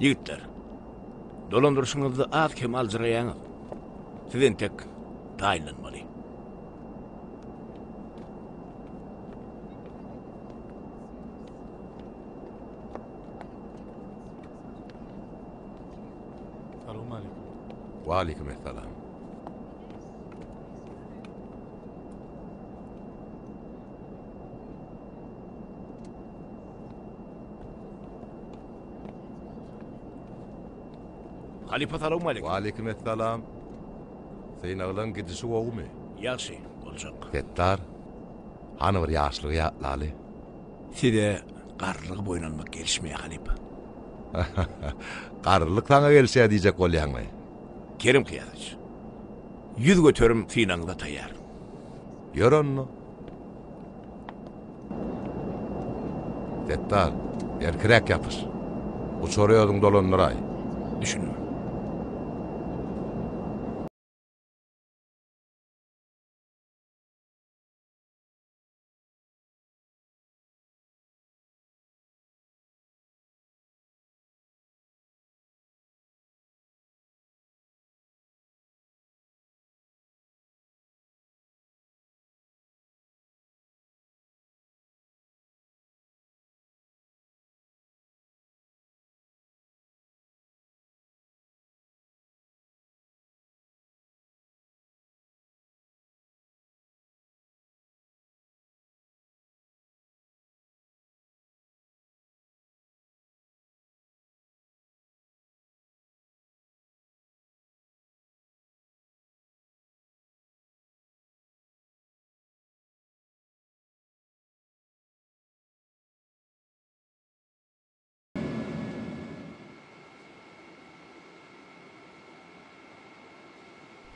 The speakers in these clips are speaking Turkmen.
Ýigitler, dolandyryşyňyzda az-kem aljyraýaňyz. Siz entek taýynlanmaly. Salowmaleýkim. Waleýkim essalam. Halypa salowmaleýkim. Waleýkim essalam. Synaglaň gidişi gowumy? Ýagşy, boljak. Setdar, hany bir ýaşlygy ýatlaly. Size garrylygy boýun almak gelişmeýär, halypa. Garrylyk saňa gelişýär diýjek bolýaňmy? Kerim Kyýasowiç, 100% synagyňyza taýýar. Ýör onda. Setdar, berkiräk ýapyş. Uçary özüň dolandyraý. Düşündim.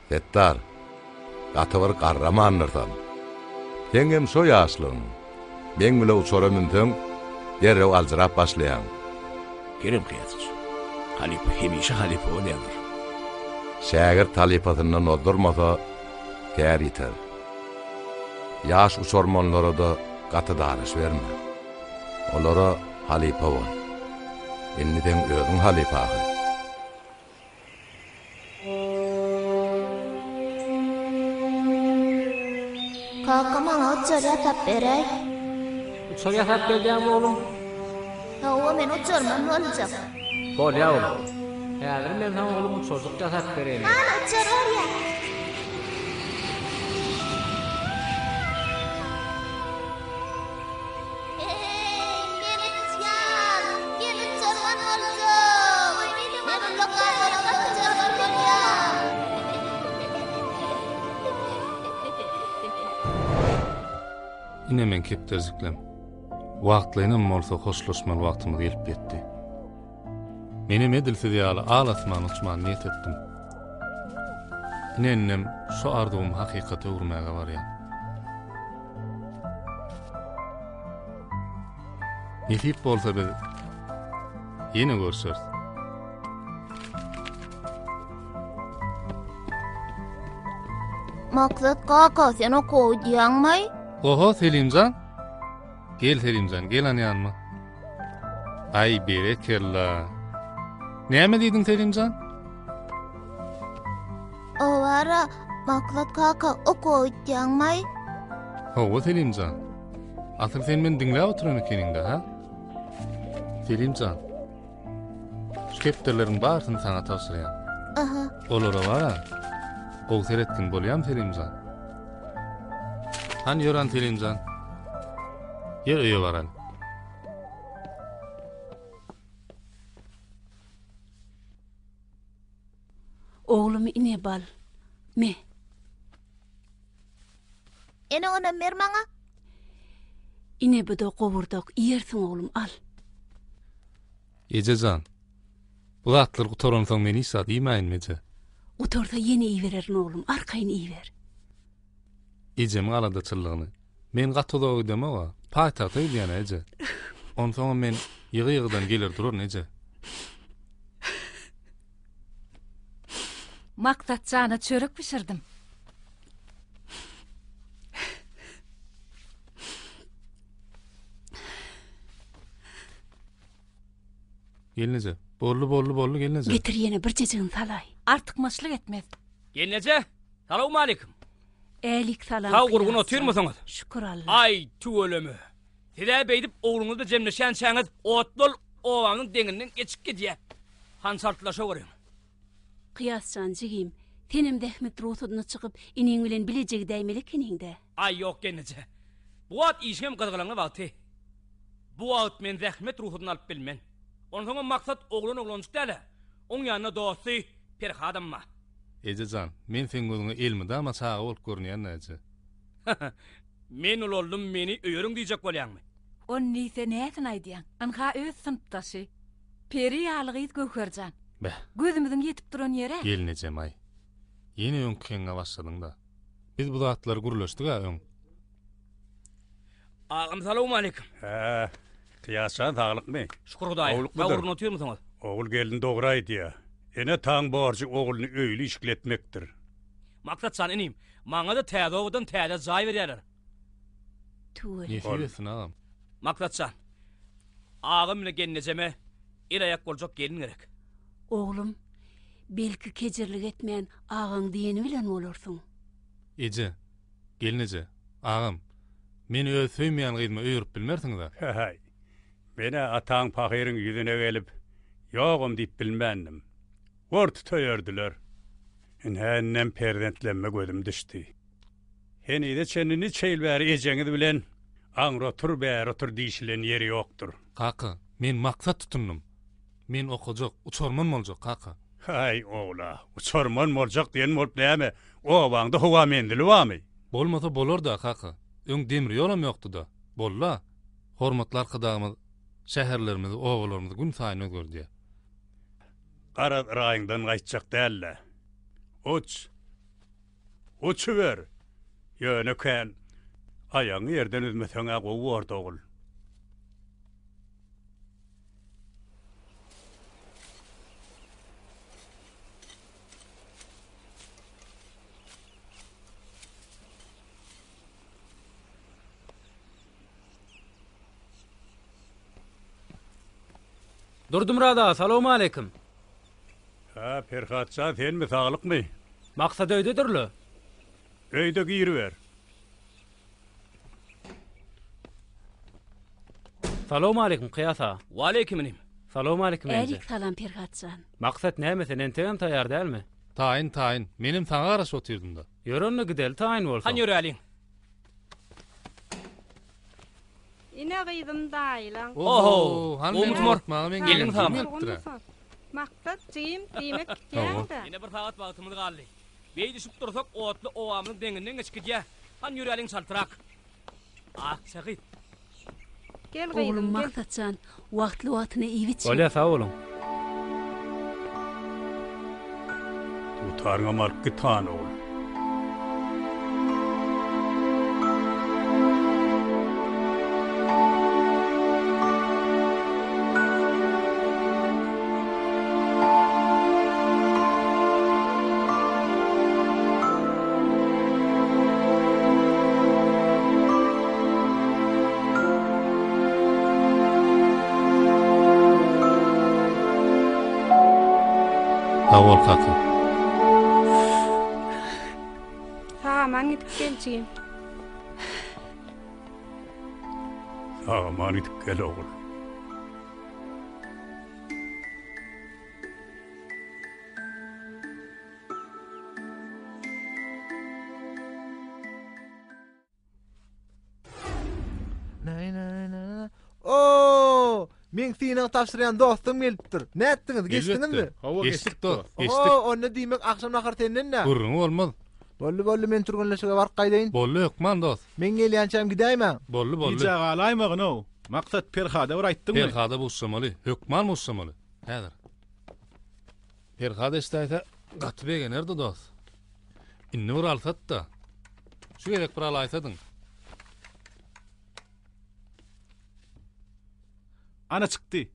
Setdar, gaty bir garramandyrsan. Seňem şo ýaşlygyň. Meň bile uçara münseň, derrew aljyrap başlaýaň. Kerem Kyýasyç, halypa hemişe halypa bolýandyr. Şägirt halypasyndan ozdurmasa, kär ýiter. Ýaş uçarmanlara-da gaty daraşyberme. Olara halypa bol. Indi seň özüň halypa ahyry. Kaka maňa uçar ýasap beräý. Uçar ýasap berýäňmi oglum? Hawa men uçarman boljak. Bolýa oglum. Häzir men saňa oglum uçarjyk ýasap bereýin. Hany uçar barýa. Heý, men uçýan! Men uçarman boljak! Men ullakan bolsam uçarman bolýan! Ine meň kepderijiklem. Wagtlaýynam bolsa hoşlaşmaly wagtymyz gelip ýetdi. Menem edil siz ýaly al asmana uçmany niýet etdim. Ine indem şu arzuwymy hakykata öwürmäge barýan. Nesip bolsa biz ýene görşeris. Maksat kaka sen okuwa gidýäňmi? Oho Selimjan. Gel Selimjan gel an ýanyma. Aý berekella. Näme diýdiň Selimjan? Owara, Maksat kaka okuwa gidýäňmi? Hawa Selimjan. Asyl sen meni diňläp oturan ekeniňdä, ha? Selimjan. Şu kepderileriň barysyny saňa tabşyrýan. Aha. Olara bara. Gowy seretgin bolýamy Selimjan? Hany ýören Selimjan. Ýör öýe baraly. Oglum ine bal. Me. Ene onam ber maňa. Ine bu-da gowurdak, iýersiň oglum, al. Eje jan, bu zatlar gutaransoň men hiç zat iýmäýinmi eje? Gutarsa ýene iýibererin oglum, arkaýyn iýiber. Ejemiň aladaçyllygyny. Men gaty uzaga gidemog-a, paýtagta gidýän-ä eje. Onsoňam men ýygy-ýygydan geler duraryn eje. Maksat jana çörek bişirdim. Gelneje, boldy, boldy, boldy, gelneje. Getir ýene birjejigini salaý. Artykmaçlyk etmez. Gelneje, salowmaleýkim. Älik salam Sag gurgun Kyýas jan. otyrmysyňyz? Şükür Alla. Aý, tüweleme. Siz-ä beýdip ogluňyzla jemleşýänçäňiz otly obamyzyň deňinden geçip gidýä. Hany çaltlaşa görüň. Kyýas jan, jigim, senem zähmet rugsadyna çykyp, iniň bilen bileje gidäýmeli ekeniň-dä. Aý, ýok, gelneje. Bu wagt işiňem gyzgalaňly wagty. Bu wagt men zähmet rugsadyny alyp bilmen. Onsoňam Maksat oglan oglanjyk däl-ä. Oň ýanynda dosty Perhadam bar. Eje jan, men seň gözüňe elmydama çaga bolup görünýän-dä, eje. Men ulaldym, meni öýeriň diýjek bolýaňmy? Ony diýse näsini aýdýaň? Ynha öz synpdaşy. Peri ýaly gyz Göwherjan. Beh. Gözümiziň ýetip duran ýeri-ä. Gelnejem-aý. Ýene öňki heňňe başladyň-da. Biz bu zatlary gürleşdik-ä öň. Agam salowmaleýkim. Hä, Kyýas jan saglykmy? Şükür Hudaýa. Gowlukmydyr? Sag gurgun otyrmysyňyz? Ogul gelin dogry aýdýa. Ene-ataň borjy ogluny öýli-işikli etmekdir. Maksat jan inim, maňa-da täze obadan täze jaý berýärler. Tüweleme. Nesip etsin agam. Maksat jan, agam bilen gelnejeme el-aýak boljak gelin gerek. Oglum, belki kejirlik etmän agaň diýeni bilen bolarsyň. Eje, gelneje, agam, meni öz söýmeýän gyzyma öýerip bilmersiňiz-ä? Häý, men-ä ataň pahyryň ýüzüne gelip, ýogam diýip bilmändim. Gor tutaýerdiler. Ine, indem perzentlemime gözüm düşdi. Henize çenli niçe ýyl bäri ejeňiz bilen aňry otur, bäri otur diýşilen ýeri ýokdur. Kaka, men maksat tutundym. Men okajak, uçarman boljak, kaka. Haý, ogla, uçarman boljak diýen bolup näme, obaňda howa menzili barmy? Bolmasa bolar-da, kaka. Öň demir ýolam ýokdy-da. Boldy-a. Hormatly Arkadagymyz şäherlerimizi, obalarymyzy günsaýyn özgerdýär. Garaz, raýyňdan gaýtjak däl-dä. Uç! Uçuber! Ýöne kän aýagyňy ýerden üzmeseň-ä gowy bordy, ogul. Durdymyrat aga, salowmaleýkim. Hä, Perhat jan, senmi, saglykmy? Maksat öýdedir-le. Öýde giriber. Salowmaleýkim, Kyýas aga. Waleýkim inim. Salowmaleýkim enje. Älik salam Perhat jan. Maksat näme sen entegem taýýar dälmi? Taýyn, taýyn. Menem saňa garaşyp otyrdym-da. Ýör onda gideli taýyn bolsaň. Hany ýöräliň. Ine gyzym daýylaň. Oho, Hany gowy meni tumar. ugratmaga meň Gelin gelnim sagmy? gelipdir-ä. Maksat jigim diýmek gitýäň-dä. Ýene bir sagat wagtymyz galdy. Beýdişip dursak otly obamyzyň deňinden geçip gidýä. Hany ýöräliň çaltrak. Akja gyz. Gel gyzym, Oglum gel. Maksat jan, wagtly-wagtyna iýip-içiň. Bolýa sag boluň. Dutaryňam alyp git han ogul. Sag bol kaka. Sag-aman gidip gel jigim. Sag-aman gidip gel ogul. Oo, meň synag tabşyrýan dostum gelipdir. Nätdiňiz, geçdiňizmi? Hawa, geçdik dost, geçdik. Oo, onda diýmek agşam nahar senden-dä. Gürrüňi bolmaz. Boldy, boldy, men türgenleşige baryp gaýdaýyn. Boldy, hökman dost. Men gelýänçäm gidäýmäň. Boldy, boldy. Gijä galaýmagyn-ow. Maksat, Perhada bir aýtdyňmy? Perhada buşlamaly, hökman buşlamaly. Häzir. Perhat eşidäýse gaty begenerdi dost. Indi bir alsat-da. Şu gezek bir alaýsadyň. Ana çykdy.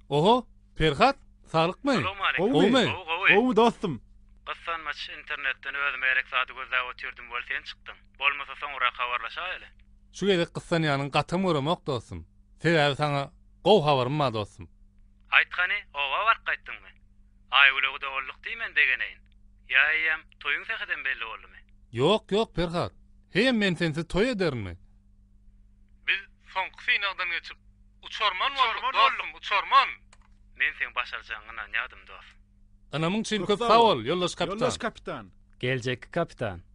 Oho, Perhat, saglykmy? Gowumy? Gowumy? Gowumy dostum? Gyssanmaç internetden özüme gerek zady gözläp otyrdym weli sen çykdyň. Bolmasa soňurak habarlaşaýaly. Şu gezek gyssanýanyňy gatam göremok dostum. Sebäbi saňa gowy habarym bar dostum. Aýt hany, oba baryp gaýtdyňmy? Aýgüle guda bolduk diý men begeneýin. Ýa eýýäm toýuň sähedem belli boldumy? Ýok, ýok, Perhat. Heýem men sensiz toý ederinmi? Biz soňky synagdan geçip, uçarman bolduk, dostum, uçarman! Men seň başarjagyňa ynanýardym, dost. Ynamyň üçin köp sag bol, ýoldaş kapitan. Ýoldaş kapitan. Geljekki kapitan.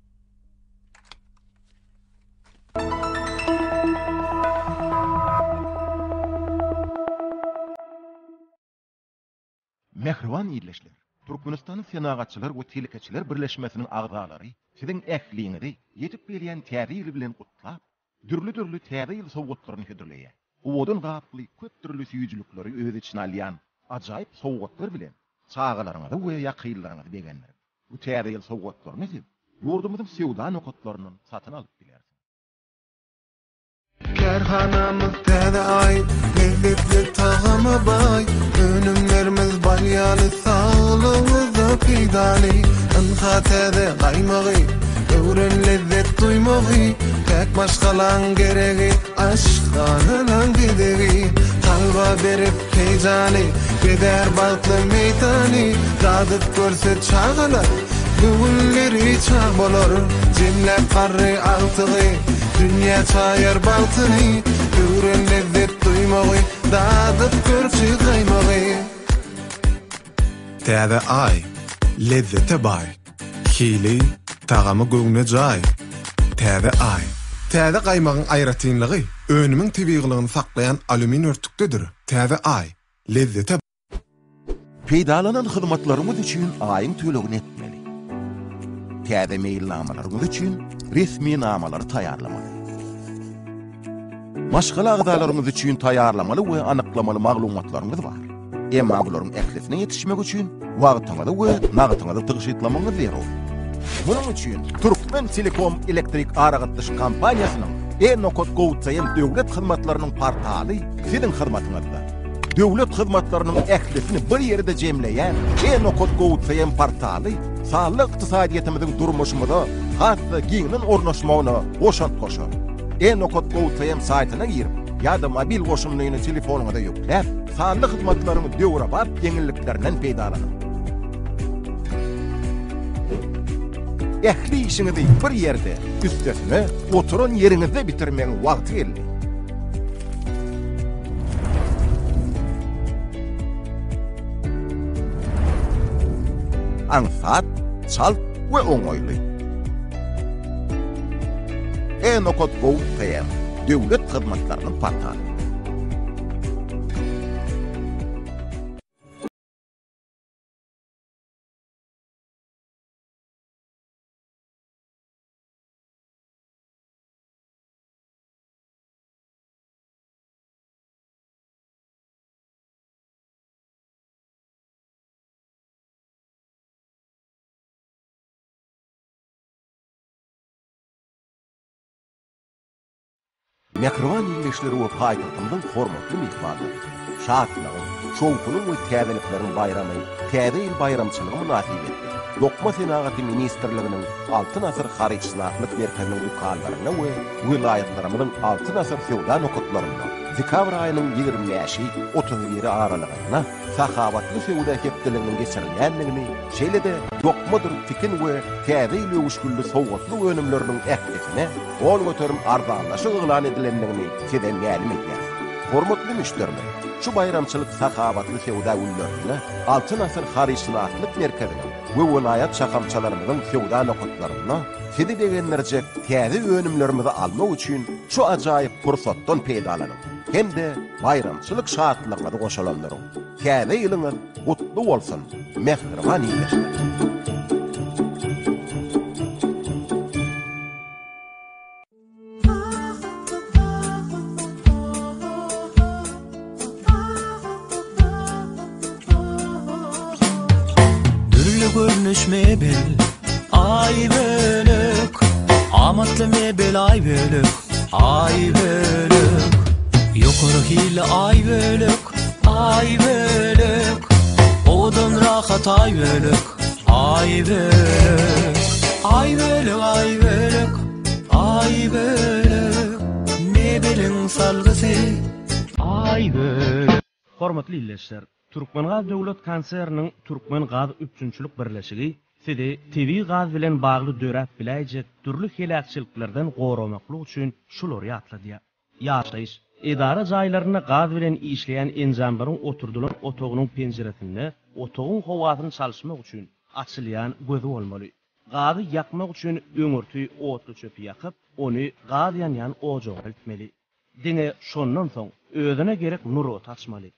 Mähriban ildeşler! Türkmenistanyň Senagatçylar we telekeçiler birleşmesiniň agzalary siziň ähliňizi ýetip gelýän Täze ýyl bilen gutlap, dürli-dürli Täze ýyl sowgatlaryny hödürleýär. Owadan gaply köp dürli süýjülikleri öz içine alýan ajaýyp sowgatlar bilen çagalaryňyzy we ýakynlaryňyzy begendiriň. Bu Täze ýyl sowgatlaryny siz ýurdumyzyň söwda nokatlaryndan satyn alyp bilersiňiz. Kärhanamyz täze aý, lezzetli tagama baý, Önümlerimiz bal ýaly saglygyňyza peýdaly. Ynha täze gaýmagy, öwren lezzet duýmagy, Päk maşgalaň geregi, aşhanalaň bezegi. Kalba berip heýjany, bezär bagtly meýdany, Dadyp görse çagalar, Göwünleri çag bolar, jemläp garry agtygy, Dünýä çaýar bagtyny, öwren lezzet duýmagy, Dadyp görçi gaýmagy. Täze aý, lezzete baý, Hili, tagamy göwne jaý. Täze aý. Täze gaýmagyň aýratynlygy, önümiň tebigylygyny saklaýan alýumin örtükdedir. Täze aý, lezzete. Peýdalanan hyzmatlaryňyz üçin aýyň tölegini etmeli. Täze meýilnamalaryňyz üçin resminamalary taýýarlamaly. Maşgala agzalaryňyz üçin taýýarlamaly we anyklamaly maglumatlaryňyz bar. Emma bularyň ählisine ýetişmek üçin wagtyňyzy we nagtyňyzy tygşytlamagyňyz zerur. Munuň üçin Türkmen Telekom elektrik aragatnaşyk kompaniýasynyň e-nokat-gov.tm döwlet hyzmatlarynyň portaly siziň hyzmatyňyzda. Döwlet hyzmatlarynyň ählisini bir ýerde jemleýän e-nokat-gov.tm portaly sanly ykdysadyýetimiziň durmuşymyza has-da giňden ornaşmagyna goşant goşar. E-nokat-gov.tm saýtyna girip ýa-da mobil goşundyny telefonyňyza ýükläp, sanly hyzmatlaryň döwrebap ýeňilliklerinden peýdalanyň. Ähli işiňizi bir ýerde, üstesine, oturan ýeriňizde bitirmegiň wagty geldi. Aňsat, çalt we oňaýly. E-nokat-gov.tm döwlet hyzmatlarynyň portaly. Mähriban ildeşleri we paýtagtymyzyň hormatly myhmanlary! Şatlygyň, şowhunyň we täzelikleriň baýramy Täze ýyl baýramçylygy mynasybetli Dokma senagaty ministrliginiň Altyn asyr harytşynaslyk merkeziniň dükanlarynda we welaýatlarymyzyň Altyn asyr söwda nokatlarynda dekabr aýynyň 25-i, 31-i aralygynda Sahawatly söwda hepdeliginiň geçirilýändigini, şeýle-de dokmadyr tikin we Täze ýyl öwüşginli sowgatlyk önümleriniň ählisine 10% arzanlaşyk yglan edilendigini size mälim edýäris. Hormatly müşderiler, şu baýramçylyk sahawatly söwda günlerinde Altyn asyr harytşynaslyk merkeziniň we welaýat şahamçalarymyzyň söwda nokatlarynda sizi begendirjek täze önümlerimizi almak üçin şu ajaýyp pursatdan peýdalanyň hem-de baýramçylyk şatlygyňyzy goşalandyryň! Täze ýylyňyz gutly bolsun, mähriban ildeşler! Dürli görnüş mebel Ay bölek Amatly mebel ay bölek Ay bölek Ýokary hilli ay bölek Ay bölek Owadan rahat ay bölek Ay bölek Ay bölek ay bölek Ay bölek Mebeliň salgysy Ay bölek Hormatly ildeşler! Türkmengaz döwlet konserniniň Türkmen gaz üpjünçilik birleşigi sizi tebigy gaz bilen bagly döräp biläýjek dürli heläkçiliklerden goramaklyk üçin şulary ýatladýar. Ýaşaýyş, edara jaýlarynda gaz bilen işleýän enjamlaryň oturdylan otagynyň penjiresinde otagyň howasyny çalyşmak üçin açylýan gözi bolmaly. Gazy ýakmak üçin öňürti otluçöpi ýakyp, ony gaz ýanýan ojaga eltmeli. Diňe şondan soň özüne gerek nurbaty açmaly.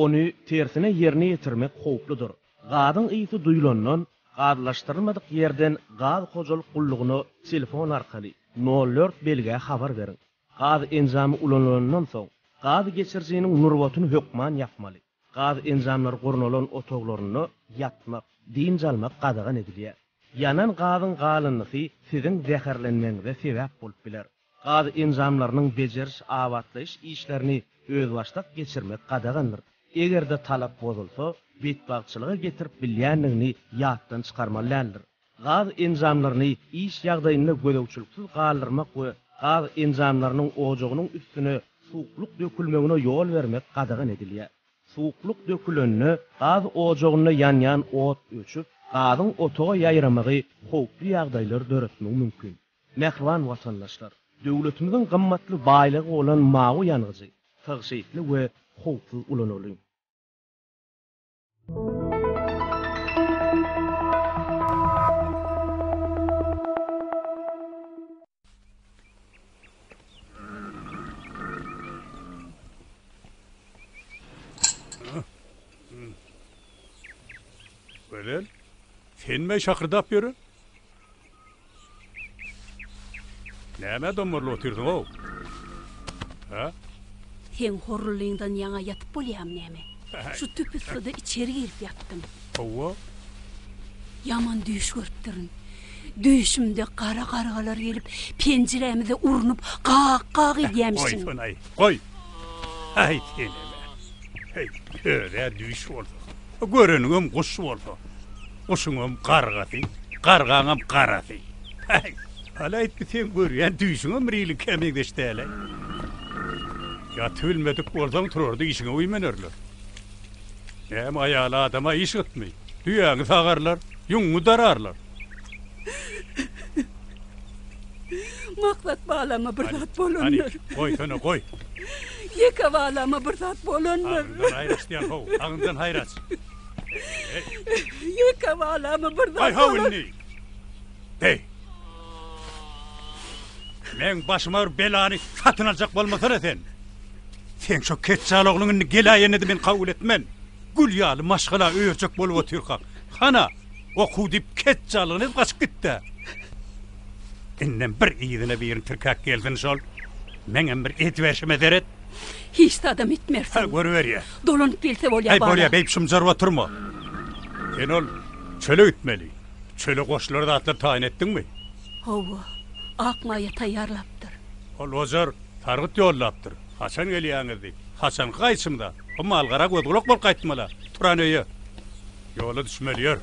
Ony tersine ýerine ýetirmek howpludyr. Gazyň ysy duýlandan, gazlaşdyrylmadyk ýerden gaz hojalyk gullugyna telefon arkaly nol dört belgä habar beriň. Gaz enjamy ulanylandan soň, gaz geçirijiniň nurbatyny hökman ýapmaly. Gaz enjamlary gurnalan otaglarynda ýatmak, dynç almak gadagan edilýär. Ýanan gazyň galyndysy siziň zäherlenmegiňize sebäp bolup biler. Gaz enjamlarynyň bejeriş-abatlaýyş işlerini özbaşdak geçirmek gadagandyr. Eger-de talap bozulsa, betbagtçylyga getirip bilýändigini ýatdan çykarmaly däldir. Gaz enjamlaryny iş ýagdaýynda gözegçiliksiz galdyrmak we gaz enjamlarynyň ojagynyň üstüne suwuklyk dökülmegine ýol bermek gadagan edilýär. Suwuklyk dökülende gaz ojagynda ýanýan ot öçüp, gazyň otaga ýaýramagy howply ýagdaýlary döretmegi mümkin. Mähriban watandaşlar! Döwletimiziň gymmatly baýlygy bolan mawy ýangyjy tygşytly we howpsuz ulanalyň! Gözel, senmi şakyrdap ýören? Nämä dommarylyp otyrsyň-ow? Hä? Seň horrulyňdan ýaňa ýatyp bolýamy näme? Şu tüp yssyda içeri girip ýatdym. Hawa. Ýaman düýş görüpdirin. Düýşümde gara gargalar gelip, penjirämize urnup, gak-gak edýämişin. Goýsanaý, goý! Aý, senem-ä. Heý, öz-ä düýş bolsa. Göreniňem guş bolsa. Guşuňam gargasy, gargaňam garasy. Päý, halaýtmy seň görýän düýşüňem bir iliňkä meňzeş däl-aý. Ýatybilmedik bolsaň turarda işiňe güýmenerler. Näme aýal adama iş gytmy? Düýäňi sagarlar, ýüňüňi dararlar. Maksat balama bir zat bolandyr. Hany, goýsana, goý. Ýeke balama bir zat bolandyr. Agyňdan haýraç diýýän how, agyňdan haýraç. Ýeke balama bir zat Aý how indi. Heý. Meň başyma bir belany satyn aljak bolmasana sen. Seň şo ketjal ogluň indi geläýenede men kabul etmen. Gül ýaly maşgala öýerjek bolup otyrkak. Hana, okuw diýip ketjallygyny edip gaçyp gitdä. Indem bir yzyna birini tirkäp gelsin şol. Meňem bir ediberşime seret. Hiç zadam etmersiň. Hä, görüberýä. Dolanyp gelse bolýa Häý, bala. bolýa, beýdip şumjaryp oturma. Sen ol çöle gitmeli. Çöle goşular zatlar taýyn etdiňmi? Hawa, Akmaýa taýýarlapdyr. Ol ojar sargyt ýollapdyr. Haçan gelýäňiz diýip. Haçanky gaýçymda. Bu mal-gara göz-gulak bolup gaýtmaly-a. Turan öýe. Ýola düşmeli, ýör.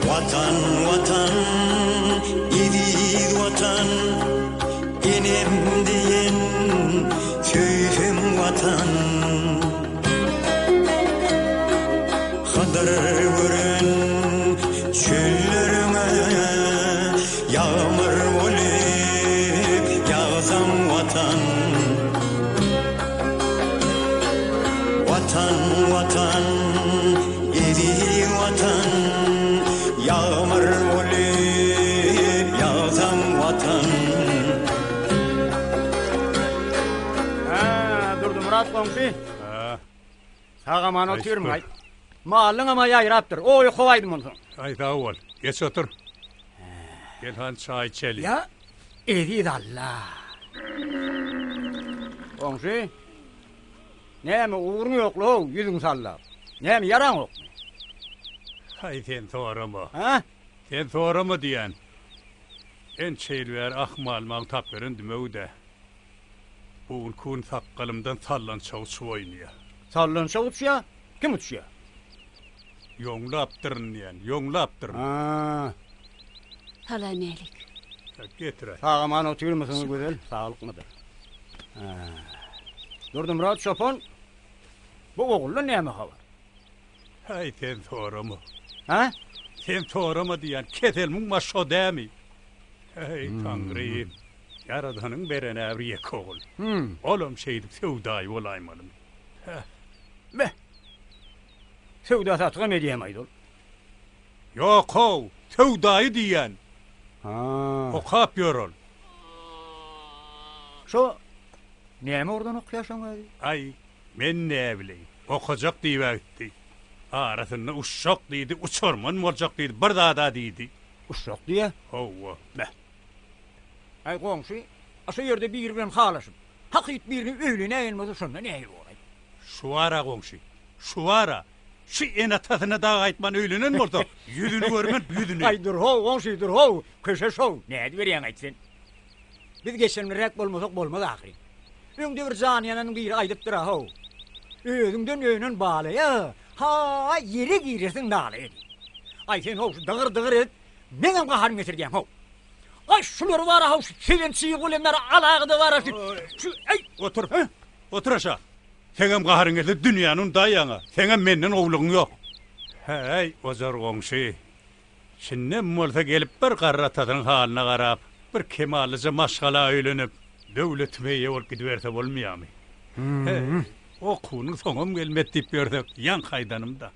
Watan, Watan, eziz Watan, Enem diýen söýsem Watan. Hydyr gören çölleriňe Ýagmyr bolup ýagsam Watan. Watan, Watan, eziz Watan, Ýagmyr bolup ýagsam Watan. Hä, Durdymyrat goňşy. Hä. Sag-aman Aý, otyrmy? şükür. Aý, malyňam-a ýaýrapdyr. Oý, howaýdym onsoň. Aý, sag bol. Geç otur. Gel hany çaý içeli. Ýa, eziz Alla. Goňşy, näme ugruň ýok-low, ýüzüň sallap. Näme, ýaraňokmy? Aý, sen sorama. Hä? Sen sorama diýýän. Ençe ýyl bäri ahmal maňtap ýören dümew-dä. Bu günki gün sakgalymdan sallançak uçup oýnaýar. Sallançak uçýar? Kim uçýar? Ýoňlapdyryn diýýän, ýoňlapdyryn. Ha. Salamälik. Getir-aý. Sag-aman otyrmysyňyz, Gözel? Saglykmydyr? Hä. Durdymyrat çopan, bu oguldan näme habar? Häý, sen sorama. Hä? Sen sorama diýýän, keselmiň bar şo dämi? Häý, Taňrym, Ýaradanyň beren-ä bir ýeke ogul. Olam şeýdip söwdaýy bolaýmalymy? Häh. Beh! Söwda-satygam edýäm-aýt ol. Ýok-how, söwdaýy diýýän. Ha. Okap ýör ol. Şo näme ugurdan okýar şoň özi? Aý, men näbileýin. Okajak diýib-ä gitdi. Arasynda uçjak diýdi, uçarman boljak diýdi, bir zad-a diýdi. Uçjak diýýä? Hawa. Beh. Aý, goňşy, a şo ýerde biri bilen halaşyp, hakyt birini öýlenäýen bolsa şonda nähili boraý? Şu bar-a goňşy, şu bar-a. Şu ene-atasyna dagy aýtman öýlenen bolsa, ýüzüni görmen, ýüzüni. Aý, dur-how, goňşy, dur-how, köşeş-how, nädiberýäň-aýt sen? Biz geçenliräk bolmasak bolmaz ahyry. Öňde bir janyýananyň biri aýdypdyr-a-how, Özüňden önen balaýa, ha-a, ýere girersiň nalaýa diýip. Aý, sen how, şu dygyr-dygyr edip, meňem gaharymy getirýäň-how. Aý, şulary bar-a-how, şu segen çyg bilenleri alaga-da bar-a şu, şu, aý! Otur, otur aşak. Seňem gaharyň gelse dünýäni undaýýaň-a. Seňem menden gowulygyň ýok. Häý, ojar goňşy. Şindem bolsa gelip bir garry atasynyň halyna garap, bir kemallyja maşgala öýlenip, döwletime eýe bolup gidiberse bolmaýarmy? Häý, okuwynyň soňam gelmedi diýip ýörsek, ýaňky aýdanym-da.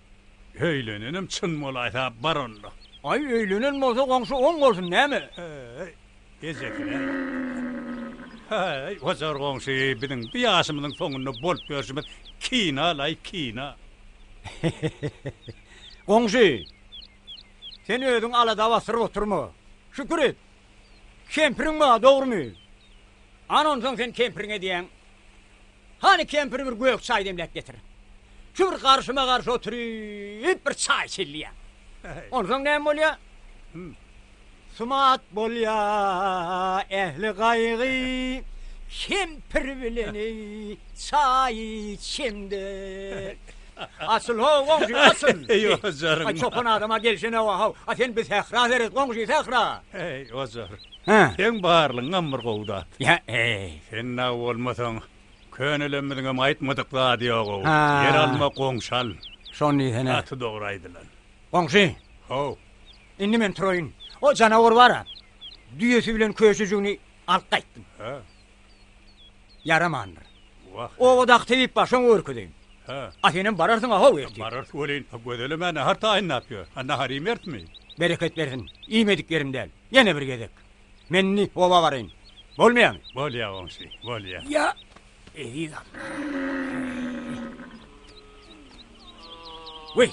Öýlenenem çyn bolaýsa bar onda. Aý, öýlenen bolsa goňşy oň bolsun näme? Häý, Ejesine. Häý, ojar goňşy, biziň bu ýaşymyzyň soňunda bolup ýörşümiz kina-laý, kina. Goňşy, sen özüňi alada basdyryp oturma. Şükür et. Kempiriň bar, dogrumy? Ana onsoň sen kempiriňe diýýäň. Hany kempir bir gök çaý demläp getir. Şu bir garşyma garşy oturyp bir çaý içeli diýýäň. Onsoň näme bolýar? Sumat bolýa ähli gaýgy kempir bilen eý çaý içemde. Asyl how goňşy asyl. Eý ojaryň. Aý çopan adama gelşene how. A sen bir sähra seret goňşy sähra. Eý ojar. Hä. Seň barlygyňam bir gowy zat. Ýa eý. Sen dagy bolmasaň könelemmiziňem aýtmadyk zady ýog-ow. Ha. Ýer alma goňşy al. Şony diýsene. Gaty dogry aýdylan. Goňşy. How. Indi men turaýyn. O janawar bar-a, düýesi bilen köşejigini alyp gaýtdym. Hä. Ýaramandyr. Wah. Obadaky tebip bar, şoňa görkezeýin. Hä. A senem bararsyň-a how ertir. Bararys welin, Gözelem-ä nahar taýynlap ýör. A nahar iýmerismi? Bereket bersin. Iýmedik ýerim däl. Ýene bir gezek. Men indi oba baraýyn. Bolmaýamy? Bolýa goňşy, bolýa. Ýa, Eziz Allah. Weý,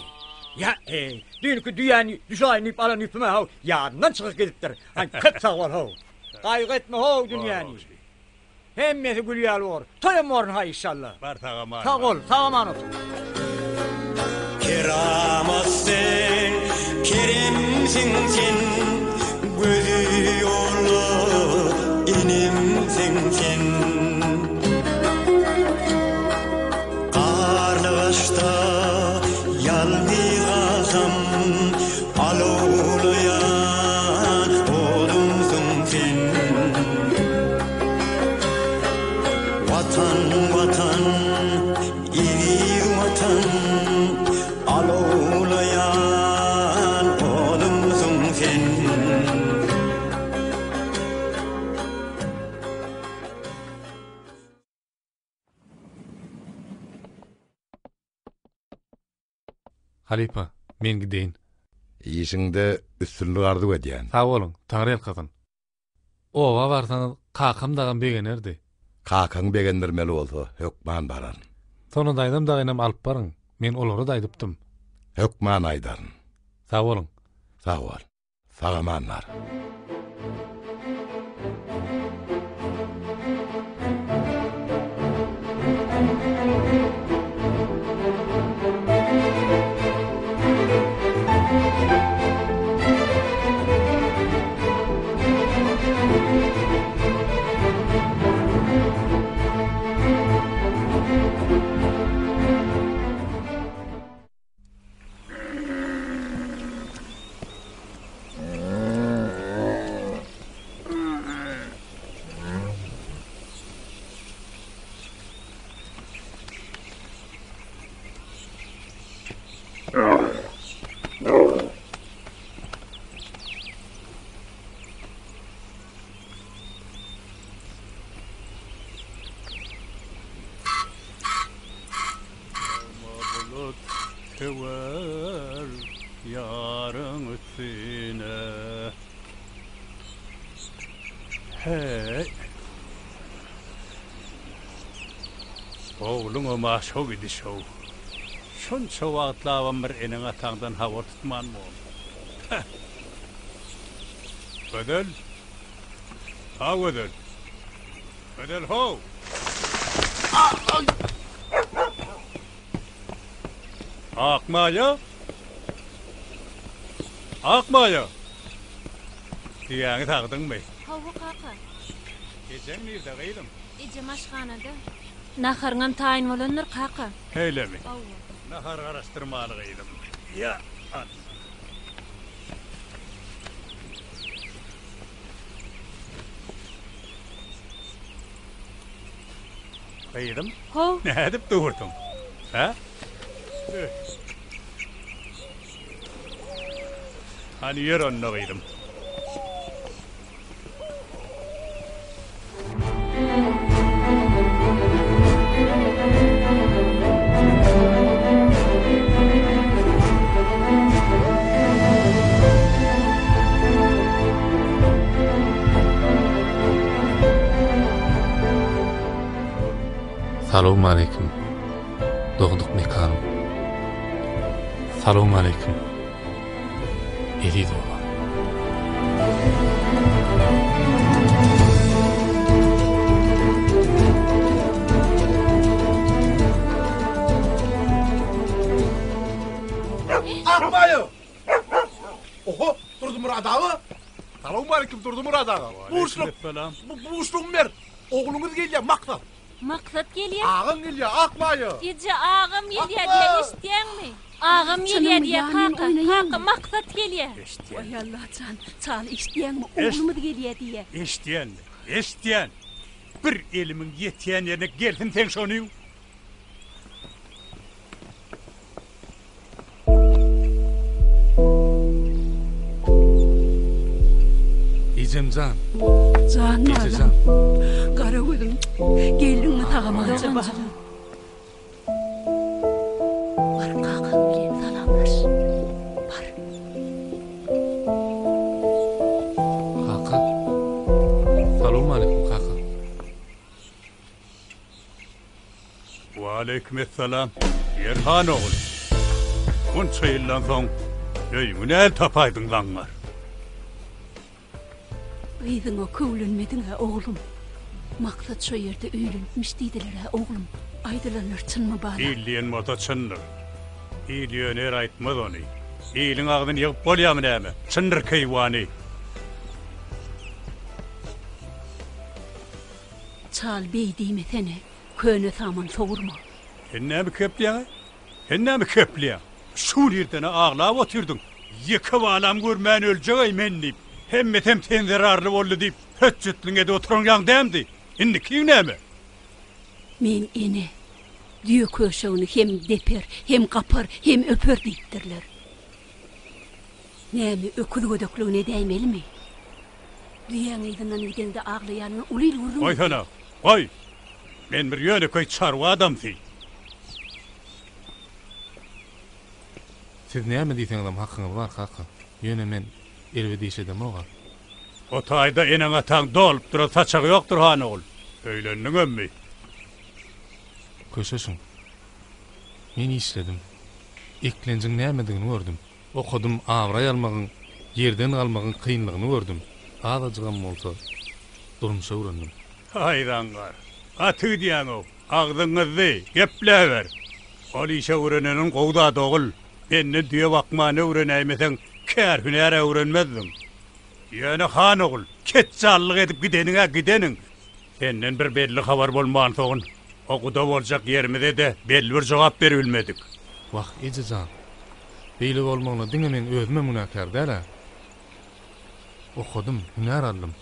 ýa, eý, düýnki düýäni düşaýyn diýip alan ýüpüm-ä how, ýadymdan çykyp gidipdir. Aý, köp sag bol how. Gaýgy etme how dünýäni. Hemmesi gül ýaly bor. Toýam borun haý işşalla. Bar sag-aman. Sag bol, sag-aman otur. Keramat sen, keremsiň sen, Gözi ýolda enemsiň sen. Garly gyşda ýalňyz galsam, Alawlaýan odumsyň sen. Watan, Watan, Eziz Watan, alawlaýan odumsyň sen. Halypa, men gideýin. Işiňde üstünlik arzuw edýän. Sag boluň, Taňryýalkasyn. Oba barsaňyz kakam dagam begenerdi. Kakaňy begendirmeli bolsa hökman bararyn. Sona daýzam dagynam alyp baryň. Men olara-da aýdypdym. Hökman aýdaryn. Sag boluň. Sag bol. Sag-aman bar. Söwer ýaryň üstüne. Heý. Ogluňam-a şo gidiş-ow. Şunça wagtlabam bir eneň-ataňdan habar tutman boldy. Heh. Gözel. A Gözel. Gözel how! Akmaýa! Akmaýa! Düýäňi sagdyňmy? Hawa, kaka. Ejeň nirde, gyzym? Ejem aşhanada. Naharyňam taýyn bolandyr, kaka. Şeýlemi? Hawa. Nahar garaşdyrmaly, gyzym. Ýa, Alla. Gyzym, How. nädip durduň? Hä? Hany ýör onda gyzym. Salowmaleýkim, dogduk mekanym. Salowmaleýkim, eziz obam. Akmaýa! Oho, Durdymyrat aga! Salowmaleýkim Durdymyrat aga. Buşluk. Buşlugymy ber. Ogluňyz gelýär, Maksat. Maksat gelýär? Agaň gelýär, Akmaýa. Eje, agam gelýär diýýär, eşitýäňmi? Agam gelýär diýýär, kaka, kaka, Maksat gelýär. Eşitýän. Waý Allajan, Çaly eşitýäňmi? Oglumyz gelýär diýýär. Eşitýän, eşitýän. Bir elimiň ýetýän ýerine gelsin seň şonyň. Ejem jan. Jan Eje jan. Gara gözüm. Geldiňmi sag-amança balam. Bar kakaň bilen salamlaş. Bar. Kaka. Salowmaleýkim kaka. Waleýkimessalam, Ýerhan ogul. Munça ýyldan soň öýüňi näl tapaýdyň zaňňar? Gyzyňa köwlenmediň-ä, oglum. Maksat şo ýerde öýlenipmiş diýdiler-ä, oglum. Aýdylanlar çynmy, balam? Il diýen bolsa çyndyr. Il ýöne ýere aýtmaz ony. Iliň agzyny ýygyp bolýarmy näme? Çyndyr keýwany. Çal beý diýmesene, köne saman sowurma. Sen näme kepleýäň-aý? Sen näme kepleýäň? Şu gün irden-ä aglap otyrdyň, ýeke balam görmän öljek-eý men diýip, hemmesem sen zerarly boldy diýip, hötjetliň edip oturan ýaň dämdi? Indikiň näme? Men ene, düýe köşegini hem deper, hem gapar, hem öper diýipdirler. Näme, öküz gödekligini edäýmelimi? Düýäň yzyndan gideňde aglaýanyňy uly il gürrüň etdi. Goýsana, goý! Men bir ýönekeý çarwa adamsy. Siz näme diýseňizem hakyňyz bar, kaka. Ýöne men erbet iş edemog-a. O taýda eneň-ataň dolup duran saçagy ýokdur, han ogul. Öýlendiňemmi? Köşeşiň. Men işledim. Eklenjiň nämedigini gördüm. Okadym, abraý almagyň, ýerden galmagyň kynlygyny gördüm. Azajygam bolsa, durmuş öwrendim. Haý, zaňňar, gaty gidýäň-ow, agzyň gyzdy, gepläber. Ol işe öwreneniň gowy zat, ogul. Menden düýe bakmany öwrenäýmeseň, kär-hünär-ä öwrenmezdiň. Ýöne, han ogul, ketjallyk edip gideniň-ä gideniň. Senden bir belli habar bolmansoň, o guda boljak ýerimize-de belli bir jogap beribilmedik. Wah, eje jan! Beýle bolmagyna diňe meň özümem günäkär däl-ä. Okadym, hünär aldym.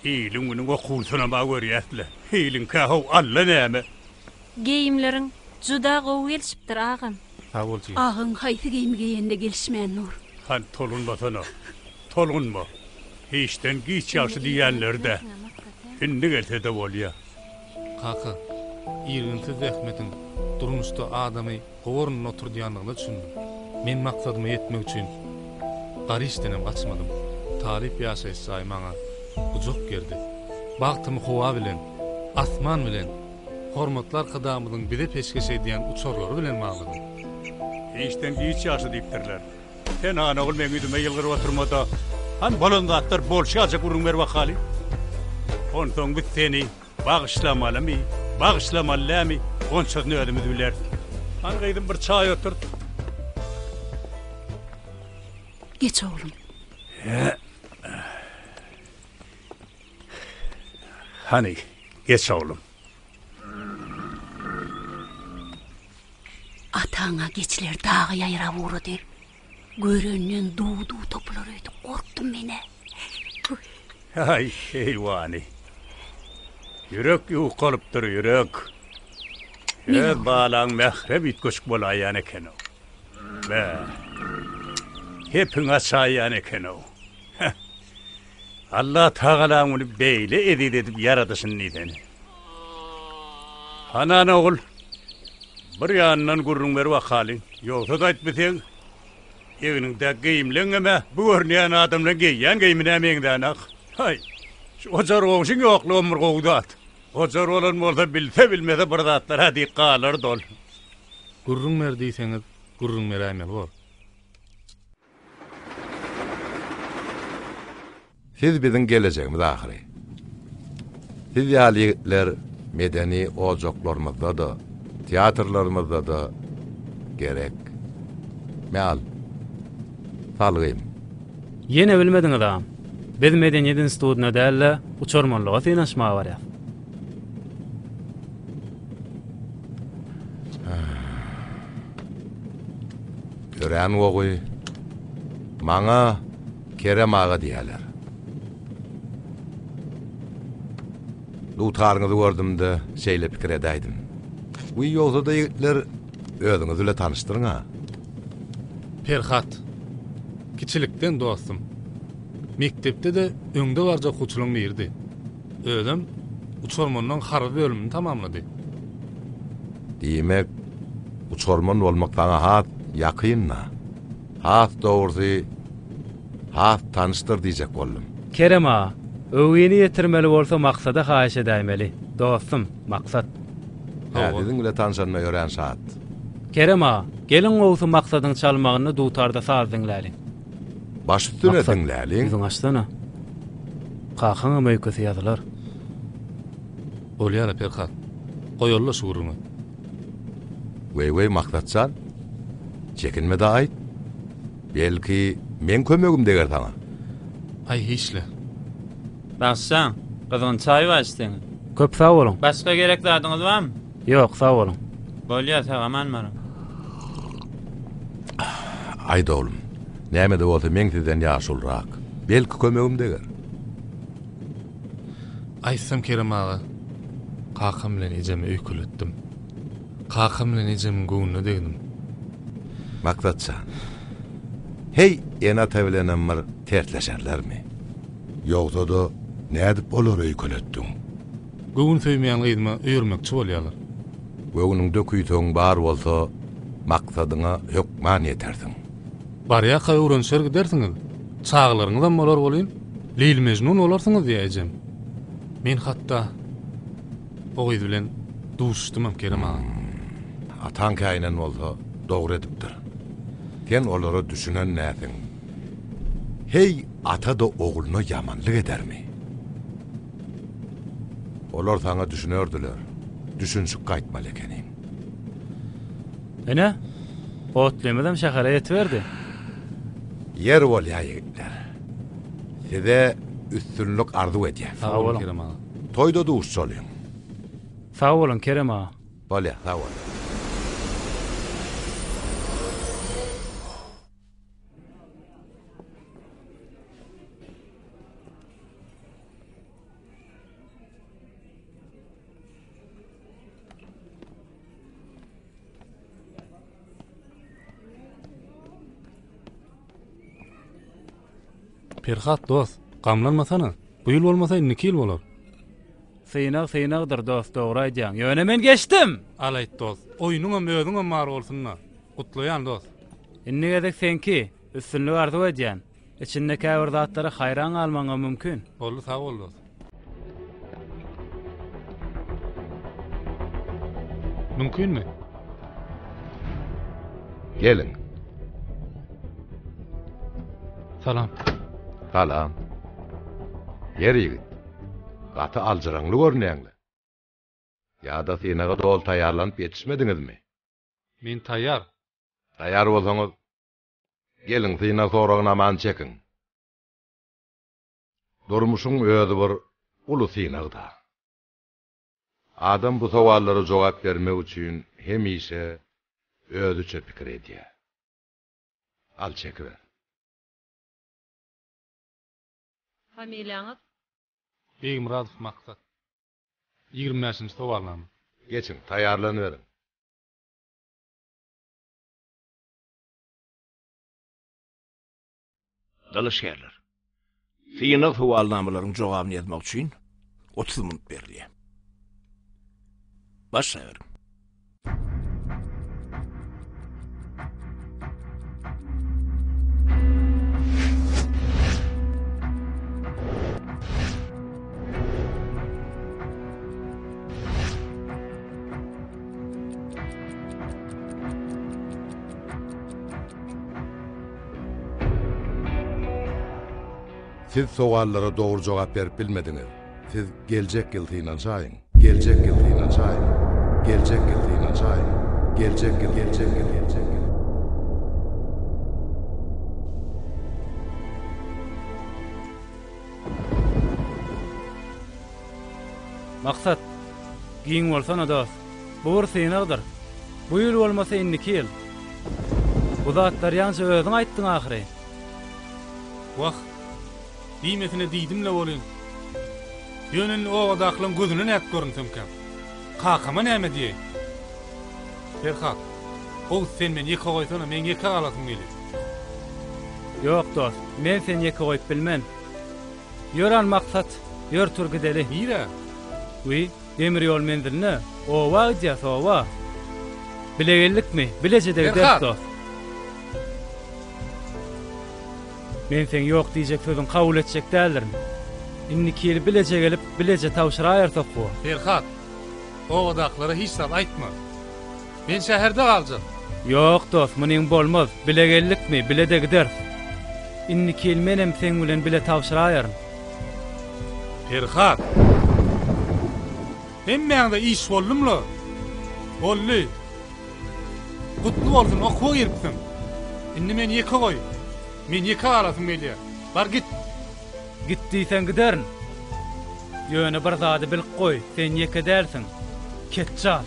Iliň-günüň okuwsynam-a görýäs-le. Iliňkä how, Alla näme? Geýimleriň juda gowy gelşipdir, agam. Sag bol jigim. Agaň haýsy geýimi geýende gelişmän dur. Hany tolgunmasana. Tolgunma. Hiçden giç ýagşy diýýänleri-dä. Indi gelse-de bolýa. Kaka, irginsiz zähmetiň durmuşda adamy gowy ornunda oturdýandygyna düşündim. Men maksadyma ýetmek üçin gar işdenem gaçmadym. Talyp ýaşaýyş jaýy maňa gujak gerdi. Bagtymy howa bilen, asman bilen, hormatly Arkadagymyzyň bize peşgeş edýän uçarlary bilen bagladym. Hiçden giç ýagşy diýipdirler. Sen han ogul meň ýüzüme ýylgyryp oturma-da, hany bolan zatlar bolşy ýalyja gürrüň ber bakaly. Onsoň biz seni bagyşlamalymy, bagyşlamaly dälmi, onçasyny özümiz bileris. Hany gyzym bir çaý oturt. Geç oglum. Hany, geç oglum. Ataňa geçiler daga ýaýrap ugrady. Görenden duw-duw topular öýdüp gorkdum men-ä. Aý, heýwany. Ýürek ýukalypdyr, ýürek. Öz balaň mährem üýtgeşik bolaýýan eken-ow. Bä. Hepiňi açaýýan eken-ow. Heh. Allatagalaň muny beýle eziz edip ýaradyşyny diýsene. Hanan ogul, bir ýanyndan gürrüň ber bakaly. Ýogsa-da aýtmasaň, egniňdäki geýimleňem-ä bu görünýän adamlaň geýýän geýmine meňzänok. Haý, şu ojar goňşyň ýoklugam bir gowy zat. Ojar bolan bolsa bilse-bilmese bir zatlar-a diýip galardy ol. Gürrüň ber diýseňiz, gürrüň beräýmeli bor. Siz biziň gelejegimiz ahyry. Siz ýaly ýigitler medeni ojaklarymyzda-da, teatrlarymyzda-da gerek. Me al. Salgym. Ýene bilmediňiz agam. Biz medeniýet institutyna däl-de, uçarmanlyga synanyşmaga barýas. Örän gowy. Maňa Kerem aga diýýärler. Dutaryňyzy gördüm-de, şeýle pikir edäýdim. Wiý, ýogsa-da ýigitler, özüňiz bile tanyşdyryň-a. Perhat. Kiçilikden dostum. Mekdepde-de öňde baryjy okuwçylaryň biridi. Özem uçarmanlaryň harby bölümini tamamlady. Diýmek, uçarman bolmak saňa has ýakyn-da. Has dogrusy, has tanyşdyr diýjek boldum. Kerem aga, öwgini ýetirmeli bolsa Maksada haýyş edäýmeli. Dostum, Maksat. Hä, siziň bile tanşanyma örän şat. Kerem aga, geliň gowusy Maksadyň çalmagynda dutarda saz diňläliň. Baş üstüne Maksat, diňläliň. ýüzüňi açsana. Kakaňam öýkesi ýazylar. Bolýar-a, Perhat. Goýaly-la şu gürrüňi. Weý-weý, Maksat jan. Çekinme-de aýt. Belki, meň kömegim deger saňa. Aý, hiç-le. Bagşyjan, gyzgyn çaý bar içseňiz. Köp sag boluň. Başga gerek zadyňyz barmy? Ýok, sag boluň. Bolýar, sag-aman baryň. Aýt oglum, näme-de bolsa meň sizden ýaşulyrak. Belki kömegim deger. Aýtsam Kerem aga, kakam bilen ejemi öýkeletdim. Kakam bilen ejemiň göwnüne degdim. Maksat jan, heý ene-ata bilenem bir tersleşerlermi? Ýogsa-da nädip olary öýkeletdiň? Göwün söýmeýän gyzyma öýermekçi bolýarlar. Göwnüňde küýsegiň bar bolsa, maksadyňa hökman ýetersiň. Barýarka öwrenişer gidersiňiz. Çagalaryňyzam bolar welin, Leýli-Mejnun bolarsyňyz diýýär ejem. Men hatda o gyz bilen duşuşdymam, Kerem aga. Ataň käýinen bolsa, dogry edipdir. Sen olara düşünen dälsiň. Heý, ata-da ogluna ýamanlyk edermi? Olar saňa düşünerdiler. Düşünişip gaýtmaly ekeniň. Ine, otlymyzam şähere ýetiberdi. Ýer bolýa ýigitler. Size üstünlik arzuw edýän. Sag boluň Kerem aga. Toýda duşuşalyň. Sag boluň Kerem aga. Bolýa, sag bol. Perhat dost, gamlanmasana. Bu ýyl bolmasa indiki ýyl bolar. Synag synagdyr dost dogry aýdýaň. Ýöne men geçdim! Alaýt dost, oýnuňam özüňem bar bolsun-da. Gutlaýan dost. Indi gezek seňki. Üstünlik arzuw edýän. Içinde käbir zatlara haýran galmagyňam mümkin. Boldy sag bol dos. Mümkinmi? Geliň. Salam. Salam. Ýer ýigit. Gaty aljyraňly görünýäňle. Ýa-da synaga doly taýýarlanyp ýetişmediňizmi? Men taýýar. Taýýar bolsaňyz, geliň synag soragnamany çekiň. Durmuşyň özi bir uly synag-da. Adam bu sowallara jogap bermek üçin hemişe özüçe pikir edýär. Al çekiber. Familiýaňyz? Begmyradow Maksat. 25-nji sowalnama. Geçiň, taýýarlanyberiň. Dalaşgärler, synag sowalnamalaryň jogabyny ýazmak üçin 30 minut berilýär. Başlaýaryn. Siz sowallara dogry jogap berip bilmediňiz. Siz geljek ýyl synanyşaýyň. Geljek ýyl synanyşaýyň. Geljek ýyl synanyşaýyň. Geljek ýyl, geljek ýyl, geljek ýyl. Maksat, giň bolsana dost. Bu bir synagdyr. Bu ýyl bolmasa indiki ýyl. Bu zatlary ýaňja özüň aýtdyň ahyry. Wah, diýmesine diýdim-le welin. Ýöne indi obadakylaryň gözüne nädip görünsemkäm? Kakama näme diýeýin? Perhat, gowusy sen meni ýeke goýsana, meň ýeke galasym gelýär. Ýok dost, men seni ýeke goýup bilmen. Ýör al Maksat, ýör tur gideli. Nirä? Wiý, demir ýol menziline, oba gidýäs, oba. Bile geldikmi, bileje-de gideris dost. Men seň ýok diýjek sözüňi kabul etjek däldirin. Indiki ýyl bileje gelip, bileje tabşyraýarys okuwa. Perhat, obadakylara hiç zat aýtma. Men şäherde galjak. Ýok, dost, munyň bolmaz. Bile geldikmi, bile-de gideris. Indiki ýyl menem seň bilen bile tabşyraýaryn. Perhat! Hemmäňde iş boldumla? Boldy. Gutly bolsun, okuwa giripsiň. Indi meni ýeke goý. Men ýeke galasym gelýär. Bar git. Git diýseň giderin. Ýöne bir zady bilip goý, sen ýeke dälsiň. Ketjal.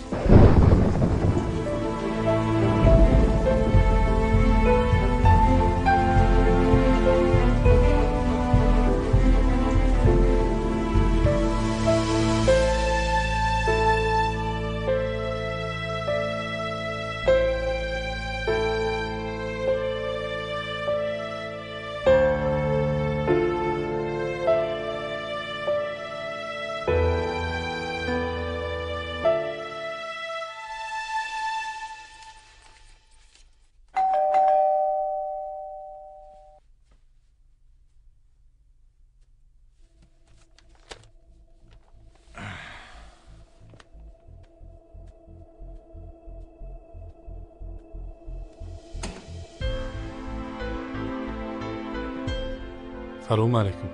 Salowmaleýkim.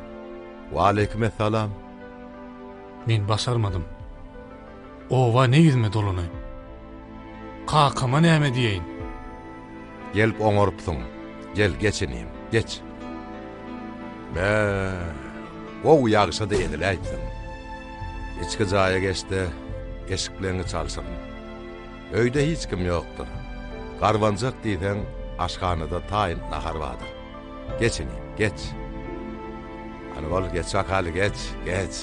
Waleýkim essalam. Men başarmadym. Oba ne ýüzüme dolanaýyn? Kakama näme diýeýin? Gelip oňarypsyň. Gel, geç inim, geç. Bä, gowy ýagşa-da eziläýipsiň. Içki jaýa geç-de, eşikleňňi çalşyryn. Öýde hiç kim ýokdur. Garbanjak diýseň, aşhanada taýyn nahar bardyr. Geç inim, geç. Hany bol, geç bakaly, geç, geç.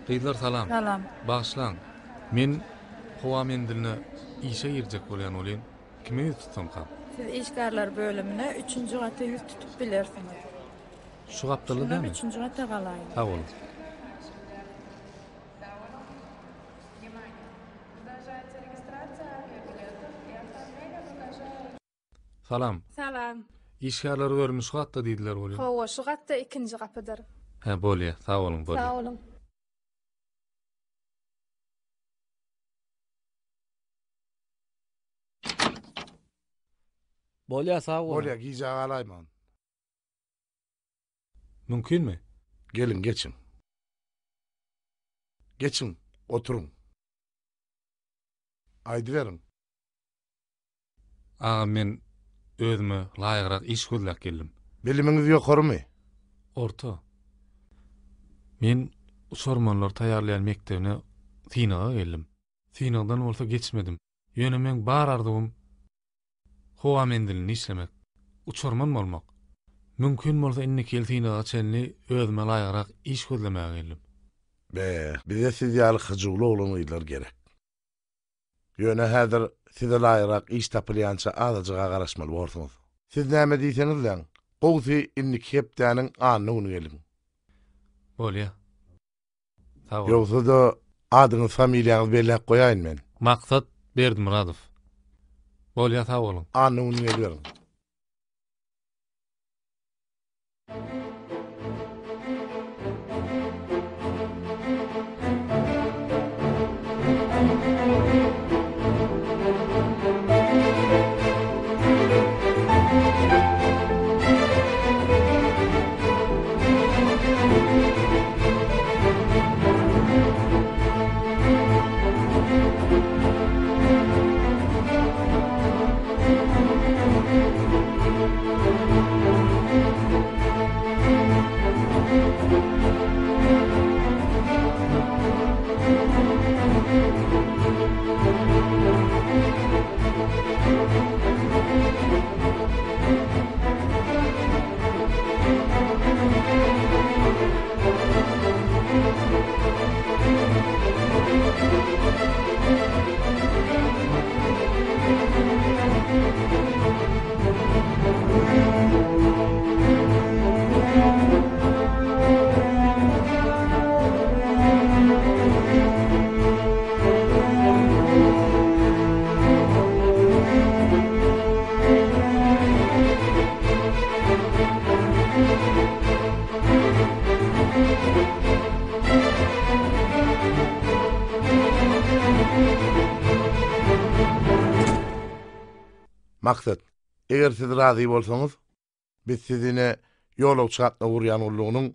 Gyzlar salam. Salam. Bagyşlaň. Men howa menziline işe girjek bolýan welin, kime ýüz tutsamkam? Siz işgärler bölümine üçünji gata ýüz tutup bilersiňiz. Şu gapdalda Şundan dälmi? üçünji gata galaýyň. Sag boluň. Salam. Salam. Işgärler bölümi şu gatda diýdiler welin. Hawa, şu gatda ikinji gapydyr. Hä, bolýa. Sag boluň, bolýa. Sag boluň. Bolýa, sag boluň. Bolýa, gijä galaýman. Mümkinmi? Geliň, geçiň. Geçiň, oturyň. Aýdyberiň. Agam men özüme laýygrak iş gözläp geldim. Bilimiňiz ýokarymy? Orta. Men uçarmanlary taýýarlaýan mekdebine synaga geldim. Synagdan bolsa geçmedim. Ýöne meň bar arzuwym howa menzilinde işlemek, uçarman bolmak. Mümkin bolsa indiki ýyl synaga çenli özüme laýygrak iş gözlemäge geldim. Be, bize siz ýaly hyjuwly oglan-gyzlar gerek. Ýöne häzir size laýygrak iş tapylýança azajyga garaşmaly borsuňyz. Siz näme diýseňizläň, gowusy indiki hepdäniň anna güni geliň. Bolýa. Sag boluň. Ýogsa-da adyňyz familiýaňyzy belläp goýaýyn men. Maksat Berdimyradow. Bolýa sag boluň. Anna güni geliberiň. Maksat, eger siz razy bolsaňyz, biz sizi ine ýolagçy gatnaw gurýan gullugynyň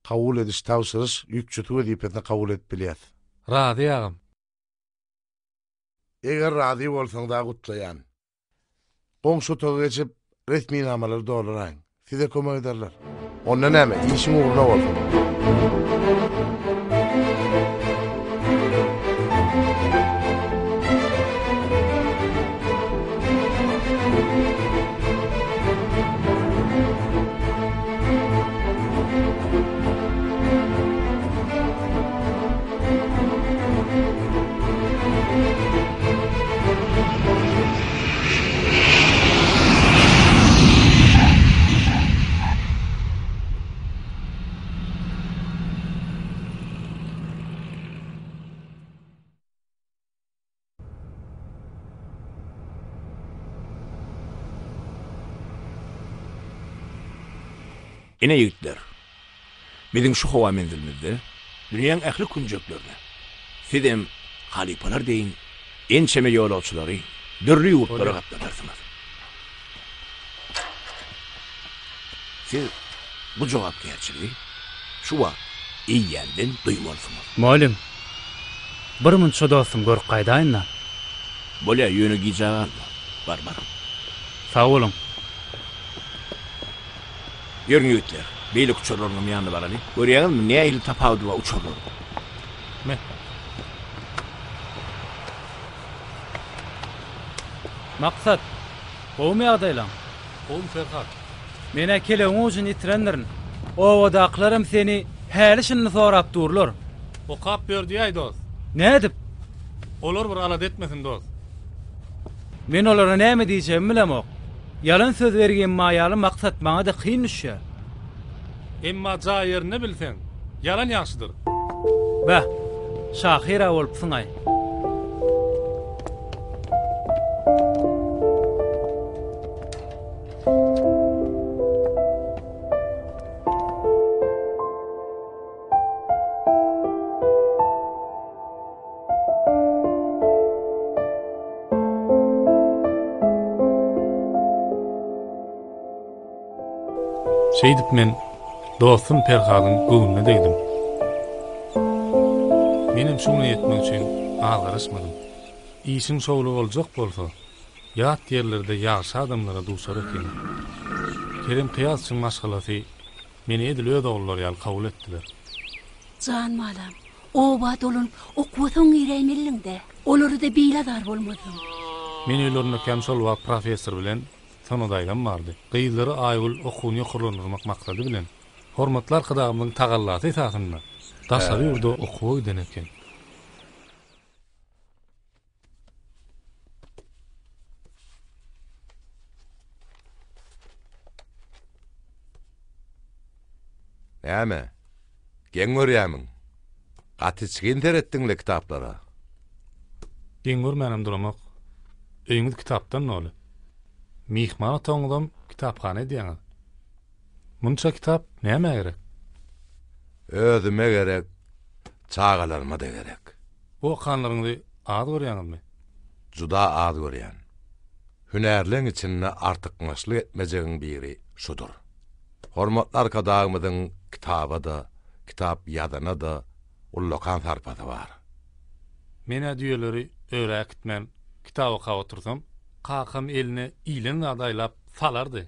kabul ediş tabşyryş ýükçüsi wezipesine kabul edip bilýäs. Razy agam. Eger razy bolsaňyz-a gutlaýan. Goňşy otaga geçip, resminamalary dolduraýyň. Size kömek ederler. Onda näme, işiň ugruna bolsun. Ine ýigitler, biziň şu howa menzilimizde dünýäň ähli künjeklerine, sizem halypalar deýin ençeme ýolagçylary dürli ýurtlara gatnadarsyňyz. Siz bu jogapkärçiligi şu wagt eýýämden duýmalysyňyz. Mugallym, bir munça dostum görüp gaýdaýyn-da. Bolýa, ýöne gijä galma. Bar, bar. Sag boluň. Ýörüň ýigitler, beýleki uçarlaryňam ýanyna baraly. Görýäňizmi, nähili tapawudy bar uçarlaryň. Me. Maksat, gowumy ýagdaýlaň? Gowumy Perhat? Men-ä kelebiň ujuny ýitirendirin. Obadakylaram seni häli-şindi sorap durlar. Okap ýör diýäý dost. Nädip? Olar bir alada etmesin dost. Men olara näme diýjegimi bilemok. Ýalan söz bergi emma ýaly maksat maňa-da kyn düşýär. Emma jaý ýerinde bilseň, ýalan ýagşydyr. Beh, şahyr-a bolupsyň-aý. Şeýdip men dostum Perhadyň göwnüne degdim. Menem şu güne ýetmek üçin az garaşmadym. Işiň şowly boljak bolsa, ýat ýerlerde ýagşy adamlara duşar ekeniň. Kerem Kyýasowyň maşgalasy meni edil öz ogullary ýaly kabul etdiler. Jan balam, oba dolanyp okuwa soň giräýmelidiň-dä. Olara-da beýle azar bolmazdyň. Men öýlerindekäm şol wagt professor bilen Sona daýzam bardy. Gyzlary Aýgül okuwyny ýokarlandyrmak maksady bilen, hormatly Arkadagymyzyň tagallasy esasynda daşary ýurda okuwa giden eken. Näme? Geň görýämiň? Gaty içgin seretdiň-le kitaplara. Geň görmänem duramok. Öýüňiz kitapdan doly. Myhman otagyňyzam kitaphana edýäňiz. Munça kitap nämä gerek? Özüme gerek, çagalaryma-da gerek. Bu okanlaryňyzy az görýäňizmi? Juda az görýän. Hünärleň içinde artykmaçlyk etmejegiň biri şudur. Hormatly Arkadagymyzyň kitaba-da, kitap ýazana-da ullakan sarpasy bar. Men-ä düýeleri öre äkitmän, kitap okap otursam, kakam eline ilen zady aýlap salardy.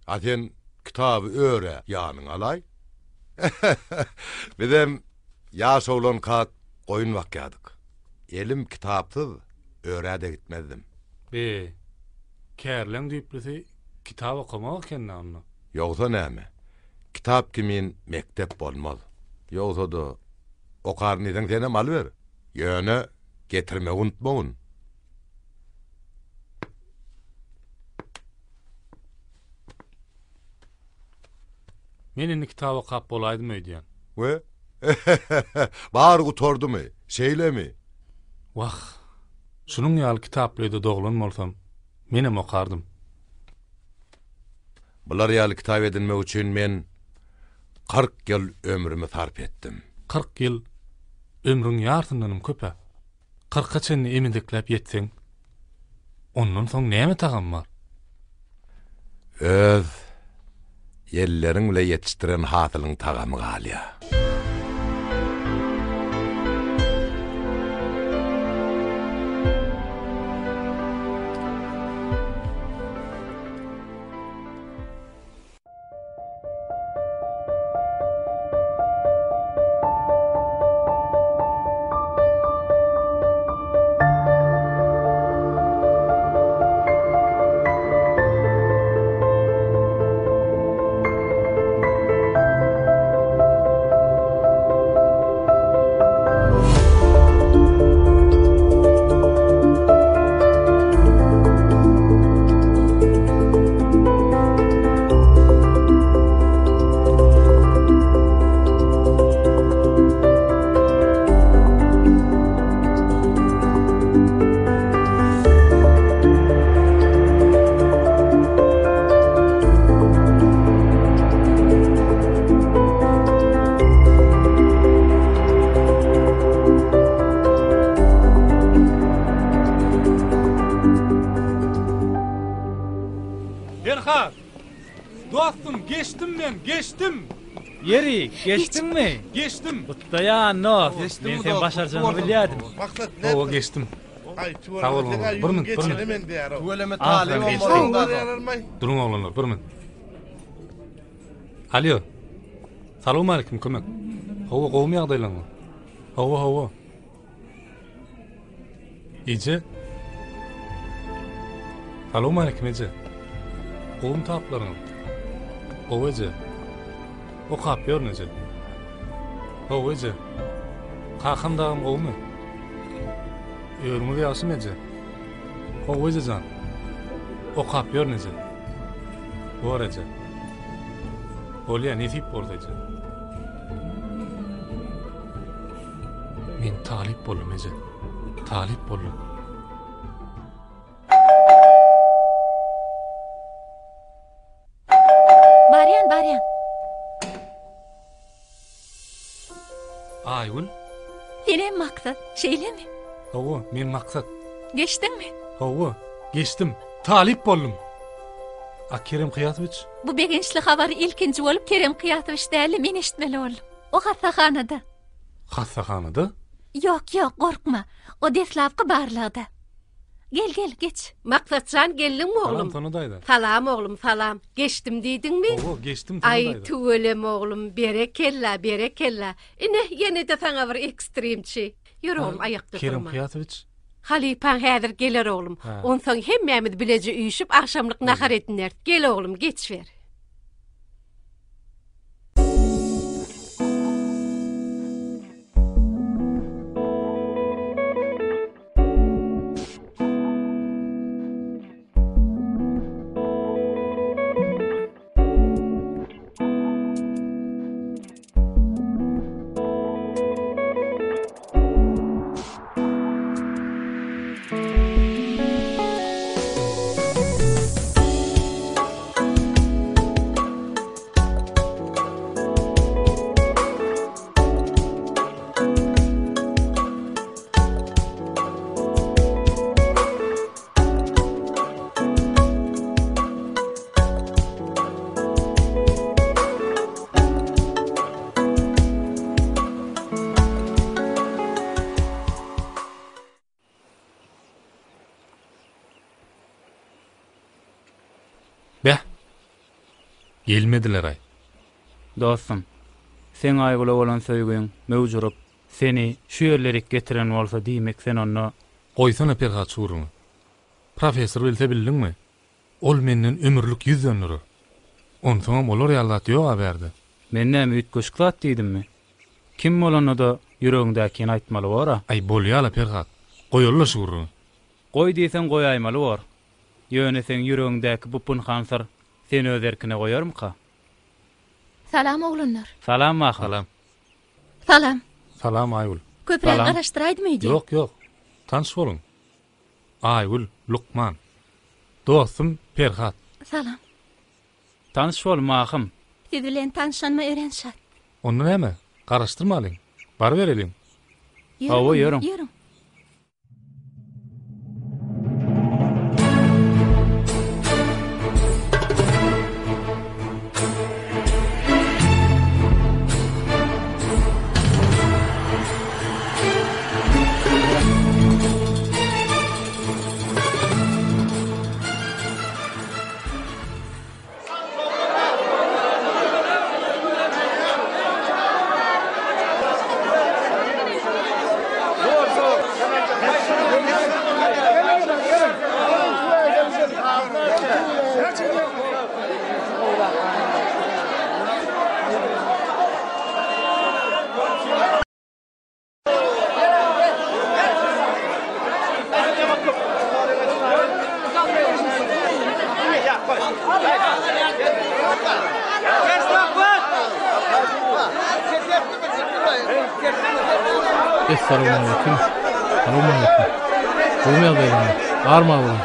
A sen kitaby öre ýanyňa alaý. Bizem ýaş oglankak goýun bakýardyk. Elim kitapsyz örä-de gitmezdim. Be, kärleň düýplüsi kitap okamak eken-dä onda. Ýogsa näme? Kitap kimin mekdep bolmaz. Ýogsa-da, okaryn diýseň senem alyber. Ýöne getirmegi unutmagyn. Men indi kitap okap bolaýdym öýdýän. We? Bary gutardymy? Şeýlemi? Wah, şunuň ýaly kitaply öýde doglan bolsam, menem okardym. Bular ýaly kitap edinmek üçin men 40 ýyl ömrümi sarp etdim. 40 ýyl ömrüň ýarsyndanam köp-ä. Kyrka çenli emedekläp ýetseň, ondan soň näme tagam bar? Öz elleriň bile ýetişdiren hasylyň tagamy galýar. Perhat! Dostum, geçdim men, geçdim! Ýeri, geçdiňmi? Geçdim. Gutlaýan, dost. Men seň başarjagyňy bilýärdim. Hawa, geçdim. Sag boluň, oglanlar. Bir minut, bir minut. Tüweleme Ahyram talyp geçdi. Duruň, oglanlar, bir minut. Alýo. Salowmaleýkim, Kömek. Hawa, gowumy ýagdaýlaryňyz? Hawa, hawa. Eje. Salowmaleýkim eje. Gowumy taplaryňyz? Gowy eje. Okap ýörün eje. Hawa eje. Kakam dagam gowumy? Özüňiz ýagşymy eje? Gowy eje jan. Okap ýörün eje. Bor eje. Bolýa nesip bolsa eje. Men talyp boldum eje. Talyp boldum. Barýan, barýan. Aýgül. Senem Maksat, şeýlemi? Hawa, men Maksat. Geçdiňmi? Hawa, geçdim. Talyp boldum. A Kerem Kyýasowiç? Bu begençli habary ilkinji bolup Kerem Kyýasowiç däl-de men eşitmeli boldum. O hassahanada. Hassahanada? Ýok, ýok, gorkma. O deslapky barlagda. Gel, gel, geç. Maksatjan geldiňmi oglum? Salam Sona daýza. Salam oglum, salam. Geçdim diýdiňmi? Hawa, geçdim Sona Aý, daýza. tüweleme oglum, berekella, berekella. Ine, ýene-de saňa bir ekstrimçi. Ýör oglum, aýakda Kerem durma. Kyýasowiç. Halypaň häzir geler oglum. Hä. Onsoň hemmämiz bileje üýşüp agşamlyk nahar edineris. Gel oglum, geçiber. Beh! Gelmediler-aý. Dostum, seň Aýgüle bolan söýgüň möwç urup, seni şu ýerlerik getiren bolsa, diýmek sen onda. Goýsana Perhat şu gürrüňi. Professor bilse bildiňmi? Ol menden ömürlik ýüz dönderer. Onsoňam olar ýaly zat ýog-a bärde. Men näme üýtgeşik zat diýdimmi? Kim bolanda-da ýüregiňdäkini aýtmaly bor-a. Aý bolýa-la Perhat, goýaly-la şu gürrüňi. Goý diýseň goýaýmaly bor. Ýöne seň ýüregiňdäki bu pynhan syr seni öz erkine goýarmyka? Salam oglanlar. Salam Mahym. Salam. Salam. Salam Aýgül. Köpräk garaşdyraýdym öýdýän. Ýok, ýok. Tanyş boluň. Aýgül, lukman. Dostum Perhat. Salam. Tanyş bol, Mahym. Siz bilen tanyşanyma örän şat. Onda näme, garaşdyrmalyň. Barybereliň. Ýörüň Hawa, onda, ýörüň. ýörüň. Essalawmaleýkim. Salowmaleýkim. Gowymy ýagdaýlaryňyz? Barmy abraý?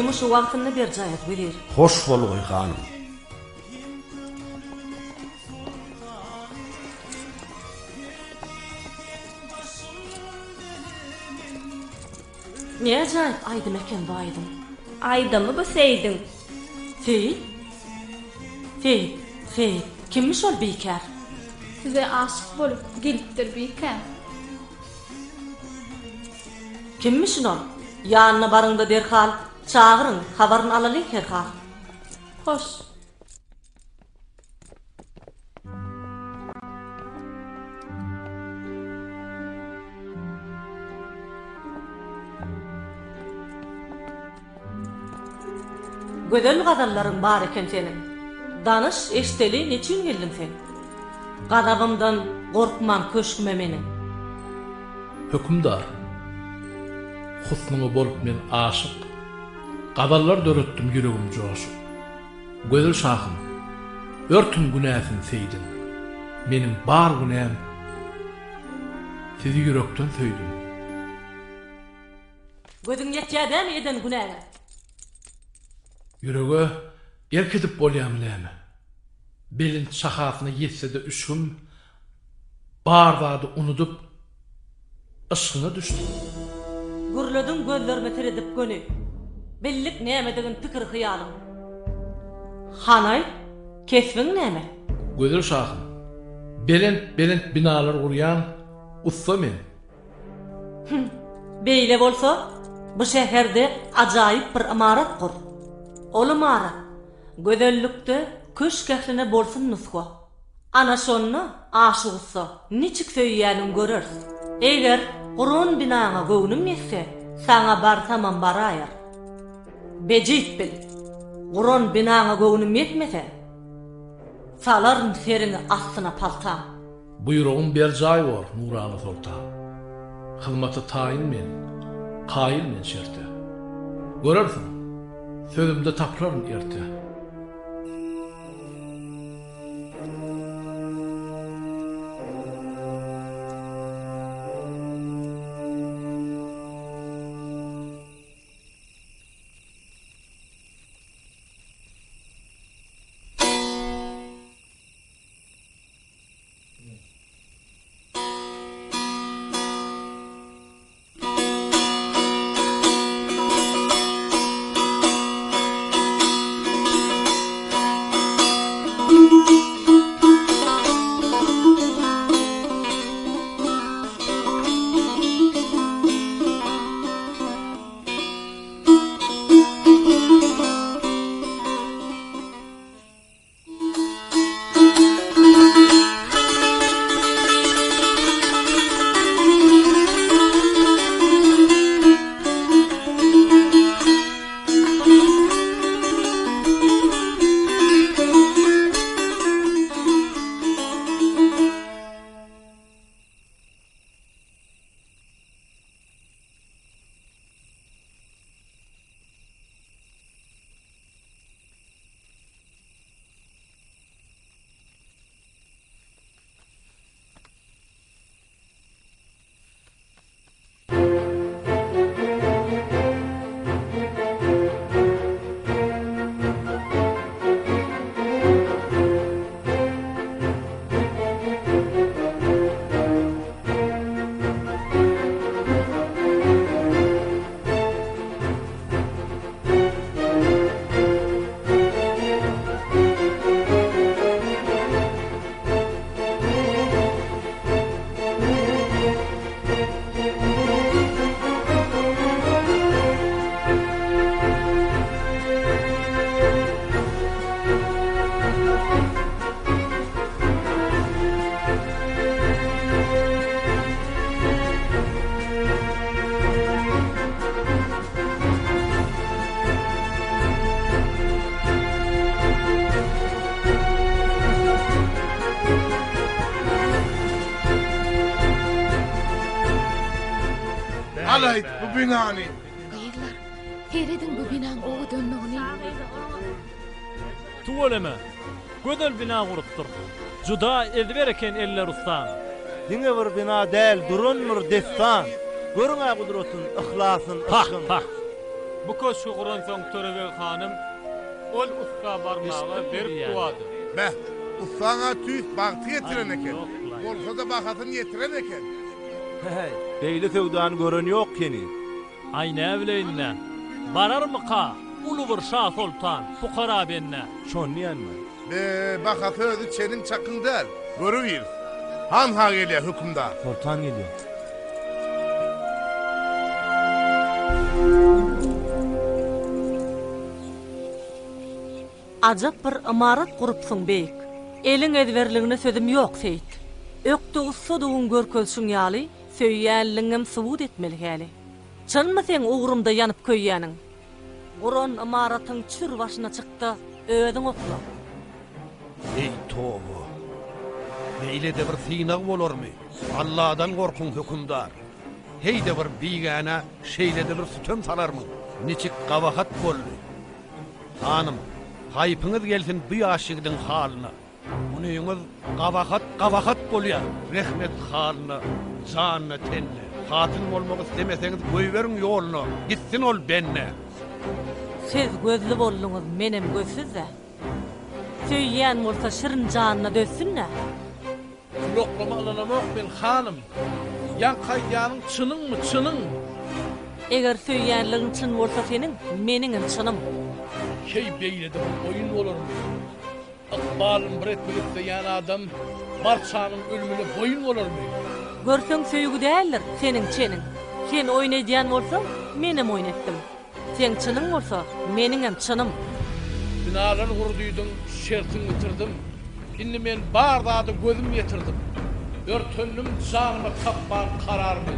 Ýumuşy wagtynda berjaý et, wezir. Hoş bolgaý, hanym. Ne ajaýyp aýdym eken bu aýdym. Aýdymy bu Seýidiň. Seýit? Seýit, Seýit, kimmiş ol bikär? Size aşyk bolup gelipdir bike. Kimmişin ol? Ýanyna baryň-da derhal, çagyryň, habaryny alalyň herhal. Hoş. Gözel gazallaryň bar eken seniň. Danyş, eşdeli, neçün geldiň sen? Gazabymdan gorkmaň köşgüme meniň. Hökümdar, husnuňa bolup men aşyk, Gazallar döretdim ýüregim joşup. Gözel şahym, örtüň günäsin Seýdiň, Meniň bar günäm sizi ýürekden söýdüm. Gözüň ýetýär dämi eden günäňe? Ýürege erk edip bolýamy näme? Belent şahasyna ýetse-de üşgüm, Bar zady unudyp, yşgyňa düşdüm. Gürlediň gözlerime seredip göni. Bildik nämedigin pikir-hyýalyň. Hany aýt, kesbiň näme? Gözel şahym, belent-belent binalar gurýan ussa men. Hüm, beýle bolsa, bu şäherde ajaýyp bir ymarat gur. Ol ymarat gözellikde köşk ähline bolsun nusga. Ana şonda Aşyk ussa niçik söýýäniň göreris. Eger guran binaňa göwnüm ýetse, saňa barsamam baraýar. Bejit bil, guran binaňa göwnüm ýetmese, salaryn seriňi astyna paltaň. Buýrugyň berjaý bor, nurana soltan. Hyzmata taýyn men, kaýyl men şerte. Görersiň, sözümde tapylaryn erte. Alaýt bu binany. Gyzlar, serediň bu binaň owadanlygyny. Tüweleme, gözel bina gurupdyr. Juda ezber eken eller ussaň. Diňe bir bina däl, duran bir dessan. Görüň-ä gudratyn, yhlasyn, yşgyn. Pah, pah! Bu köşgi guransoň Törebeg hanym ol ussa barmaga berip wada. Beh, ussaň-a tüýs bagty getiren eken. Bolsa-da bahasyny ýetiren eken. Heý, beýle söwdany gören ýok heniz. Aý näbileýin-dä. Bararmyka uly bir şa soltan pukara bendä? Şony diýenmi? Be, bahasy özi çeniň çakyň däl. Görübiris. Hanha gelýär hökümdar. Soltan gelýär. Ajap bir ymarat gurupsyň beýik. Eliň ezberligine sözüm ýok Seýit. Ökde ussadygyň görkezşiň ýaly söýýänligiňem subut etmeli häli. Çynmy seň ugrumda ýanyp köýýäniň? Guran ymaratyň çür başyna çykda özüň okla. Eý toba! Beýle-de bir synag bolarmy? Alladan gorkuň hökümdar! Heý-de bir bigänä şeýle-de bir sütem salarmyň? Niçik gabahat boldy? Hanym, haýpyňyz gelsin bu ýaş ýigidiň halyna. Munyňyz gabahat gabahat bolýar. Rehmet halyna, janyna, tenine. Hatyn bolmak islemeseňiz goýberiň ýoluna, gitsin ol bende. Siz gözli bolduňyz menem gözsüz-dä. Söýýän bolsa şirin janyna dözsün-dä. Gulaklama ynanamok men hanym. Ýaňky aýdýanyň çynyňmy, çynyň? Eger söýýänligiň çyn bolsa seniň, meniňem çynym. Heý beýlede bir oýun bolarmy? Ykbalyny bir etmek isleýän adam barçanyň ölümine boýun bolarmy? Görseň söýgi däldir seniň çeniň. Sen oýun edýän bolsaň, menem oýun etdim. Seň çynyň bolsa, meniňem çynym. Binalar gur diýdiň, şertiň bitirdim. Indi men bar zada gözüm ýetirdim. Örtendim janyma tapman kararymy.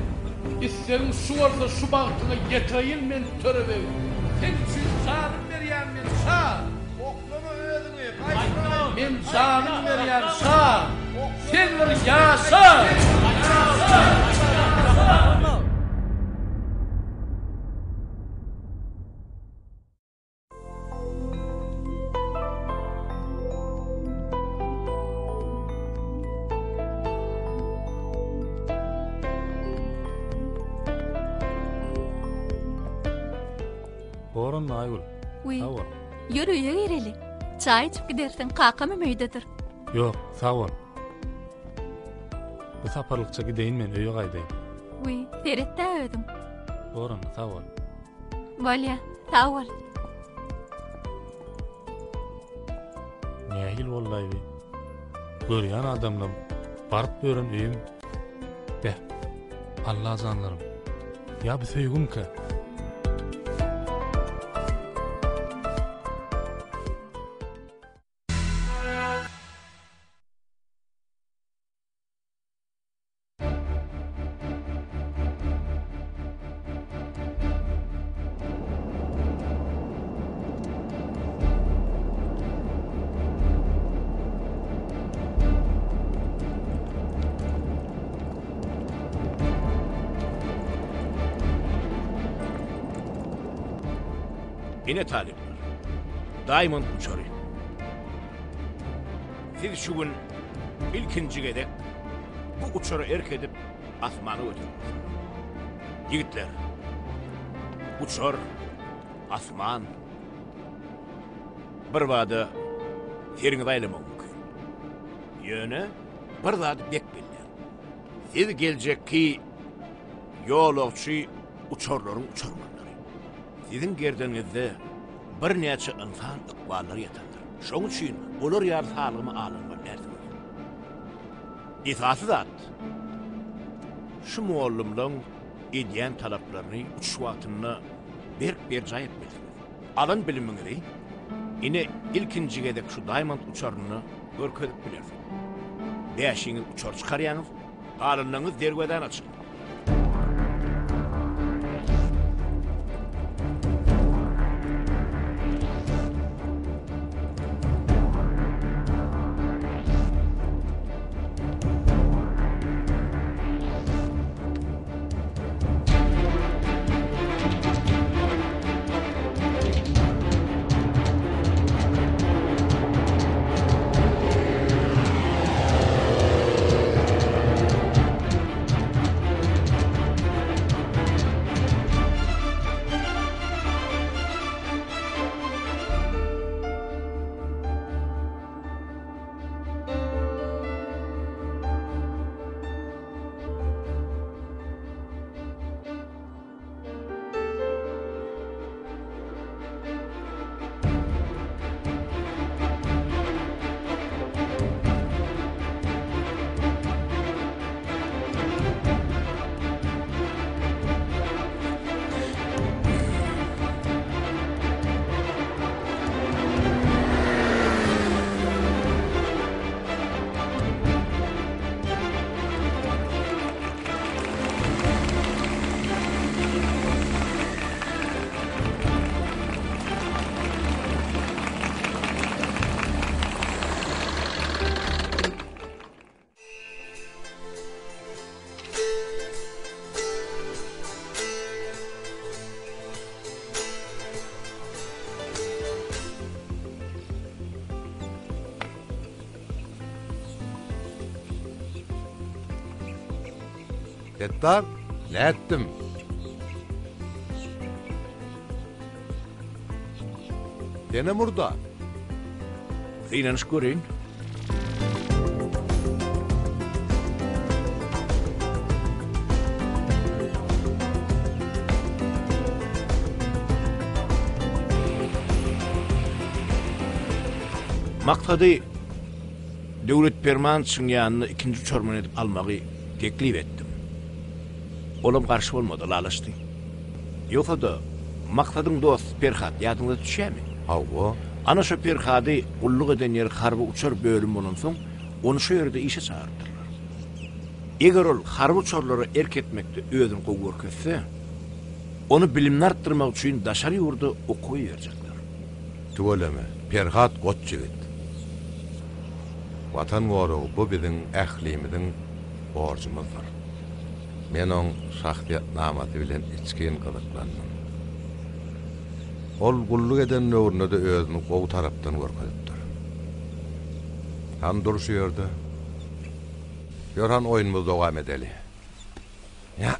Islegiň şu bolsa şu bagtyňa ýetireýin men Töre beg. Seň üçin janym berýän men şa. Oklama özüňi, gaýtma! Men janym berýän şa. Sen bir ýaşa! Bor onda Aýgül. Wiý. Sag bol. Ýör öýe gireli. Çaý içip gidersiň, kakamam öýdedir. Ýok, sag bol. Bu saparlykça gideýin men öýe gaýdaýyn. Wiý, seret-dä özüň. Bor onda, sag bol. Bolýa, sag bol. Nähili boldaý bi? Görýän adamlam baryp ýören öýüm. Beh, Allajanlarym. Ýa bu söýgümkä? Ine talyplar. Diamond uçary. Siz şu gün ilkinji gezek bu uçara erk edip asmana göterildiňiz. Ýigitler, uçar, asman birbada seriňizi aýlamagy mümkin. Ýöne bir zady bek bilýän. Siz geljekki ýolagçy uçarlaryň uçarmanlary. Siziň gerdeniňizde birnäçe ynsan ykballary ýatandyr. Şoň üçin olar ýaly salgyma alynmaly dälsiňiz. Esasy zat, şu mugallymlaň edýän talaplaryny uçuş wagtynda berk berjaý etmelisiňiz. Alan bilimiňizi ine ilkinji gezek şu Diamond uçarynda görkezip bilersiňiz. Bäşiňiz uçar çykarýaňyz, galanlaryňyz derwezäni açyň. Setdar, nätdim? Senem ur-da. Synanyşyp göreýin. Maksady Döwlet Permanowiçiň ýanyna ikinji uçarman edip almagy teklip etdim. Olam garşy bolmady, ylalaşdy. Ýogsa-da, Maksadyň dosty Perhat ýadyňyza düşýärmi? Hawa. Ana şo Perhady gulluk eden ýeri harby uçar bölümi bolansoň, ony şo ýerde işe çagyrypdyrlar. Eger ol harby uçarlara erk etmekde özüni gowy görkezse, ony bilimini artdyrmak üçin daşary ýurda okuwa iberjekler. Tüweleme, Perhat goç ýigit. Watan goragy bu biziň ählimiziň borjumyzdyr. Men oň şahsyýetnamasy bilen içgin gyzyklandym. Ol gulluk eden döwründe-de özüni gowy tarapdan görkezipdir. Han dur şu ýerde. Ýör han oýunymyzy dowam edeli. Ýa.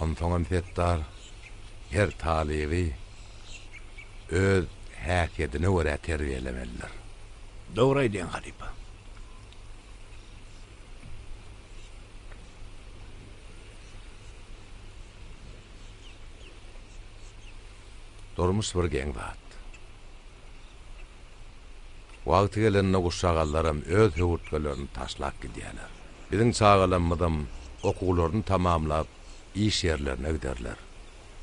Onsoňam Setdar her talyby öz häsiýetine görä terbiýelemelidir. Dogry aýdýaň halypa. Durmuş bir geň zat. Wagty gelende guşjagazlaram öz höwürtgelerini taşlap gidýärler. Biziň çagalarymyzam okuwlaryny tamamlap, iş ýerlerine giderler.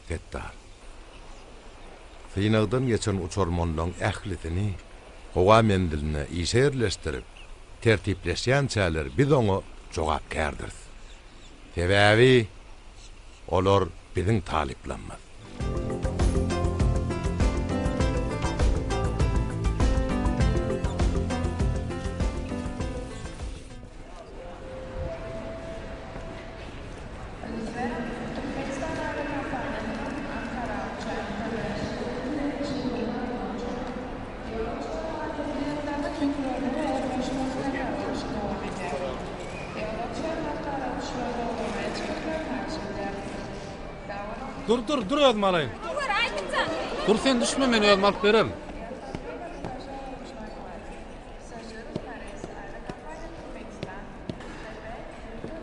Setdar. Synagdan geçen uçarmanlaryň ählisini howa menziline işe ýerleşdirip, tertipleşýänçäler biz oňa jogapkärdiris. Sebäbi olar biziň talyplarymyz. Dur dur dur özüm alaýyn. Dur sen düşme men özüm alyp bererin.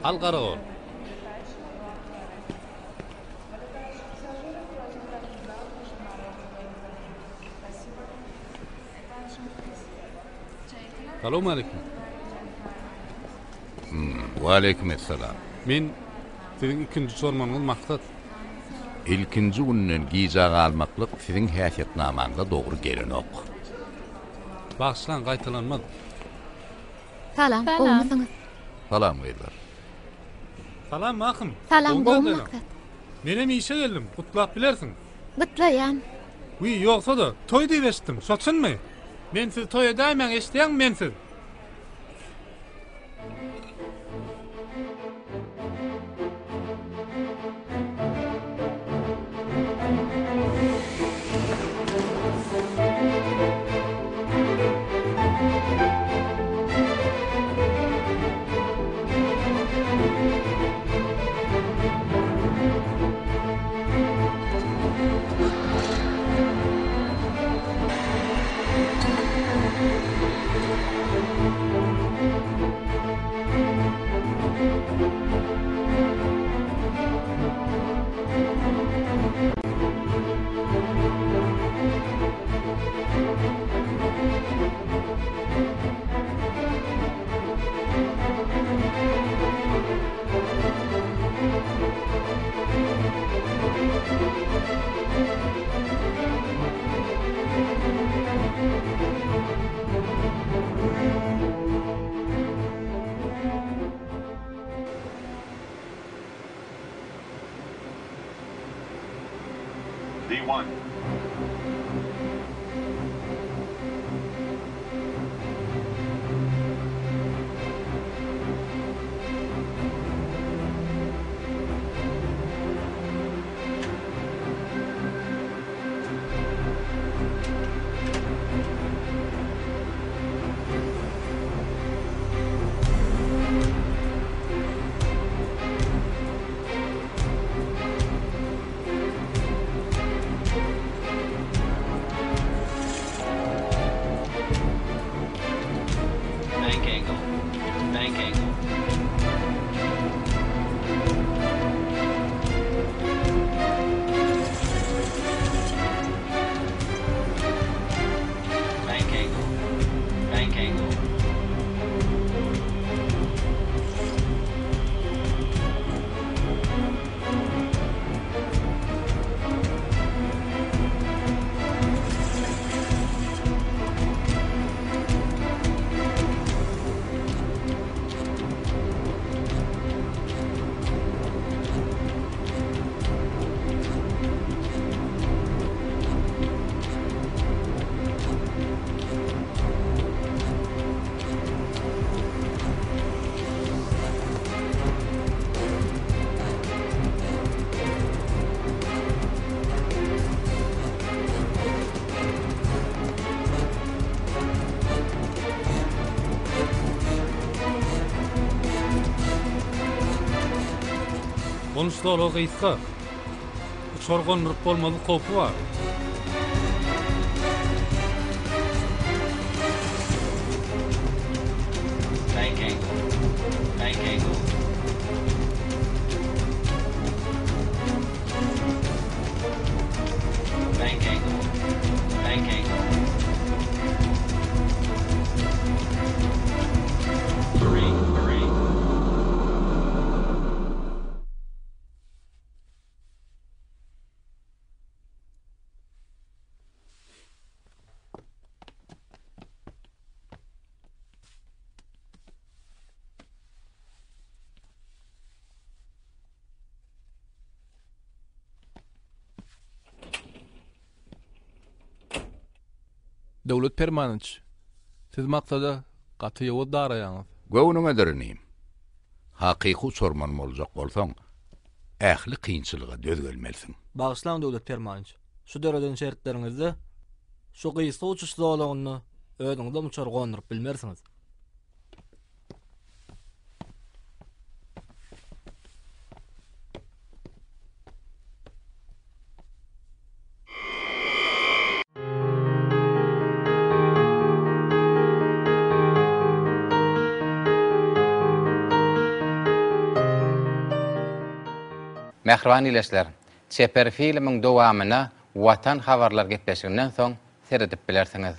Al garagol. Salowmaleýkim. Waleýkim essalam. Men siziň ikinji çormanyňyz Maksat. Ilkinji günden gijä galmaklyk siziň häsiýetnamaňyza dogry gelenok. Bagyşlaň, gaýtalanmaz. Salam, gowumysyňyz? Salam gyzlar. Salam Mahym. Salam, gowumy Maksat? Menem işe geldim, gutlap bilersiň. Gutlaýan. Wiý, ýogsa-da, toý diýip eşitdim, şo çynmy? Mensiz toý edäýmäň, eşidýäňmi, mensiz? Gonuş zolagy gysga. Uçar gonduryp bolmazlyk howpy bar. Bank angle. Bank angle. Bank angle. Bank angle. Three, three. Döwlet Permanyç, siz maksada gaty ýowuz daraýaňyz. Göwnüňedir inim. Hakyky uçarman boljak bolsaň, ähli kynçylyga döz gelmelisiň. Bagyşlaň Döwlet Permanyç, şu döreden şertleriňizde şu gysga uçuş zolagynda özüňizem uçar gonduryp bilmersiňiz. Mähriban ildeşler, çeper filmiň dowamyna Watan habarlar gepleşiginden soň seredip bilersiňiz.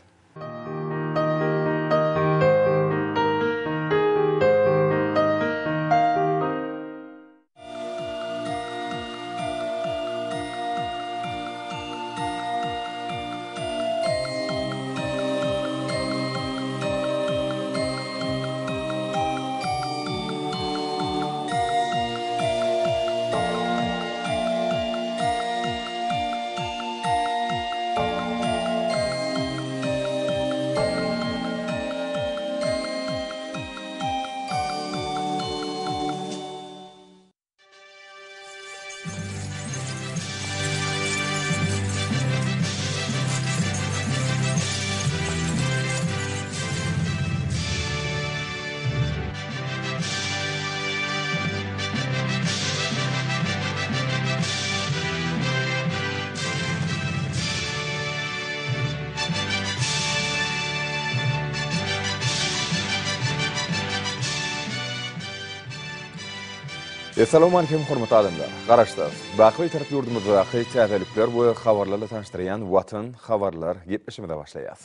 Essalawmalikim hormatly adamlar! Garaşsyz, baky Bitarap ýurdumyzdaky täzelikler we habarlarla tanyşdyrýan Watan habarlar gepleşigimize başlaýas.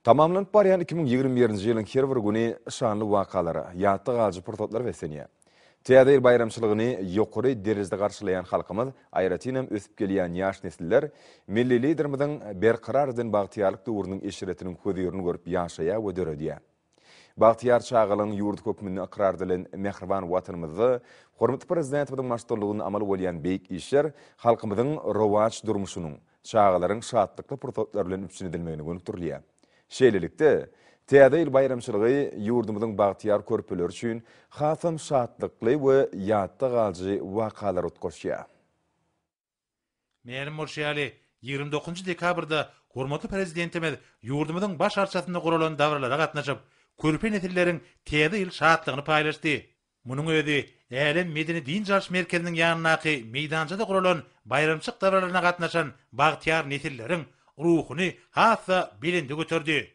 Tamamlanyp barýan 2021-nji ýylyň her bir güni şanly wakalara, ýatda galyjy pursatlara beslenýär. Täze ýyl baýramçylygyny ýokary derejede garşylaýan halkymyz, aýratynam ösüp gelýän ýaş nesiller Milli Liderimiziň berkarar eden bagtyýarlyk döwrüniň eşretiniň hözirini görüp ýaşaýar we döredýär. Bagtyýar çagalygyň ýurdy hökmünde ykrar edilen mähriban Watanymyzda hormatly Prezidentimiziň baştutanlygynda amal bolýan beýik işler halkymyzyň rowaç durmuşynyň, çagalaryň şatlykly pursatlary bilen üpjün edilmegine gönükdirilýär. Şeýlelikde, Täze ýyl baýramçylygy ýurdumyzyň bagtyýar körpeleri üçin hasam şatlykly we ýatda galyjy wakalara utgaşýar. Mälim bolşy ýaly, 29 dekabrda hormatly Prezidentimiz ýurdumyzyň Baş arçasynda guralan dabaralara gatnaşyp, körpe nesilleriň Täze ýyl şatlygyny paýlaşdy. Munuň özi Älem medeni-dynç alyş merkeziniň ýanyndaky meýdançada guralan baýramçylyk dabaralaryna gatnaşan bagtyýar nesilleriň ruhuny has-da belende göterdi.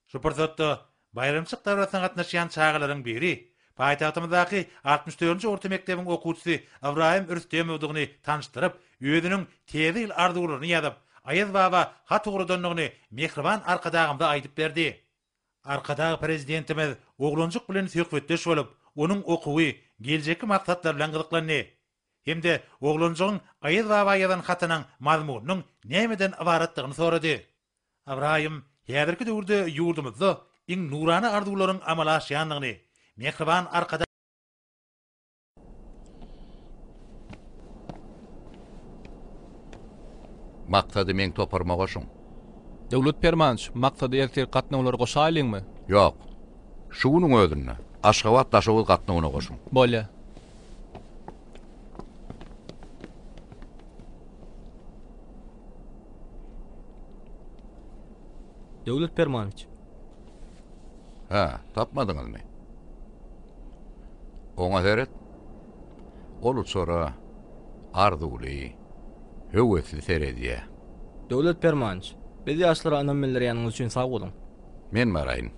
Şu pursatda baýramçylyk dabarasyna gatnaşýan çagalaryň biri paýtagtymyzdaky altmyş dördünji orta mekdebiň okuwçysy Ybraýym Rüstemowdygyny tanyşdyryp, özüniň Täze ýyl arzuwlaryny ýazyp, Aýaz baba hat ugradandygyny mähriban Arkadagymyza aýdyp berdi. Arkadag Prezidentimiz oglanjyk bilen söhbetdeş bolup, onuň okuwy, geljekki maksatlary bilen gyzyklandy. Hem-de oglanjygyň Aýaz baba ýazan hatynyň mazmunynyň nämeden ybaratdygyny sorady. Ybraýym häzirki döwürde ýurdumyzda iň nurana arzuwlaryň amala aşýandygyny, mähriban Arkadag. Maksady meň toparyma goşuň. Döwlet Permanowiç, Maksady ertir gatnawlara goşaýlyňmy? Ýok. Şu günüň özünde Aşgabat-Daşoguz gatnawyna goşuň. Bolýa. Döwlet Permanowiç. Hä, tapmadyňyzmy? Oňa seret. Ol uçara arzuwly, höwesli seredýär. Döwlet Permanyç, biz ýaşlara ynam bildirýäniňiz üçin sag boluň. Men baraýyn.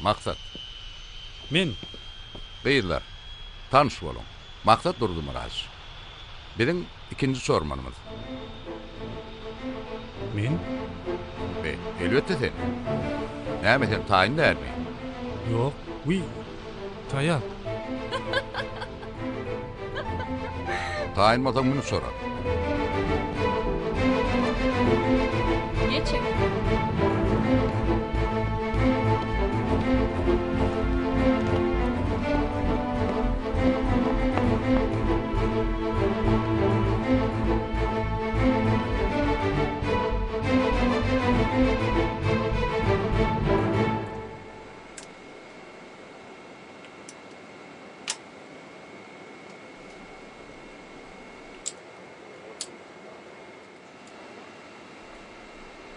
Maksat. Men. Gyzlar, tanyş boluň. Maksat Durdymyradow. Biziň ikinji çormanymyz. Men? Be, elbetde sen. Näme sen taýyn dälmi? Ýok, wiý, taýar. Taýyn bolsaň mün uçara. Geçiň.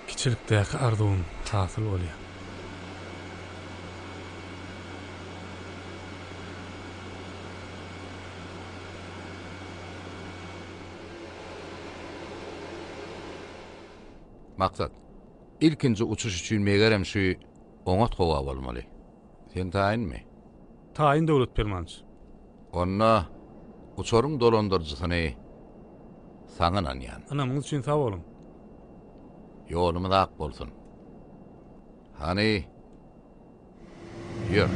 Kiçilikdäki arzuwym hasyl bolýar. Maksat, Ilkinji uçuş üçin megerem şu oňat howa bolmaly. Sen taýynmy? Taýyn Döwlet Permanyç. Onda uçaryň dolandyryjysyny saňa ynanýan. Ynamyňyz üçin sag boluň. Ýolumyz ak bolsun. Hany, ýör.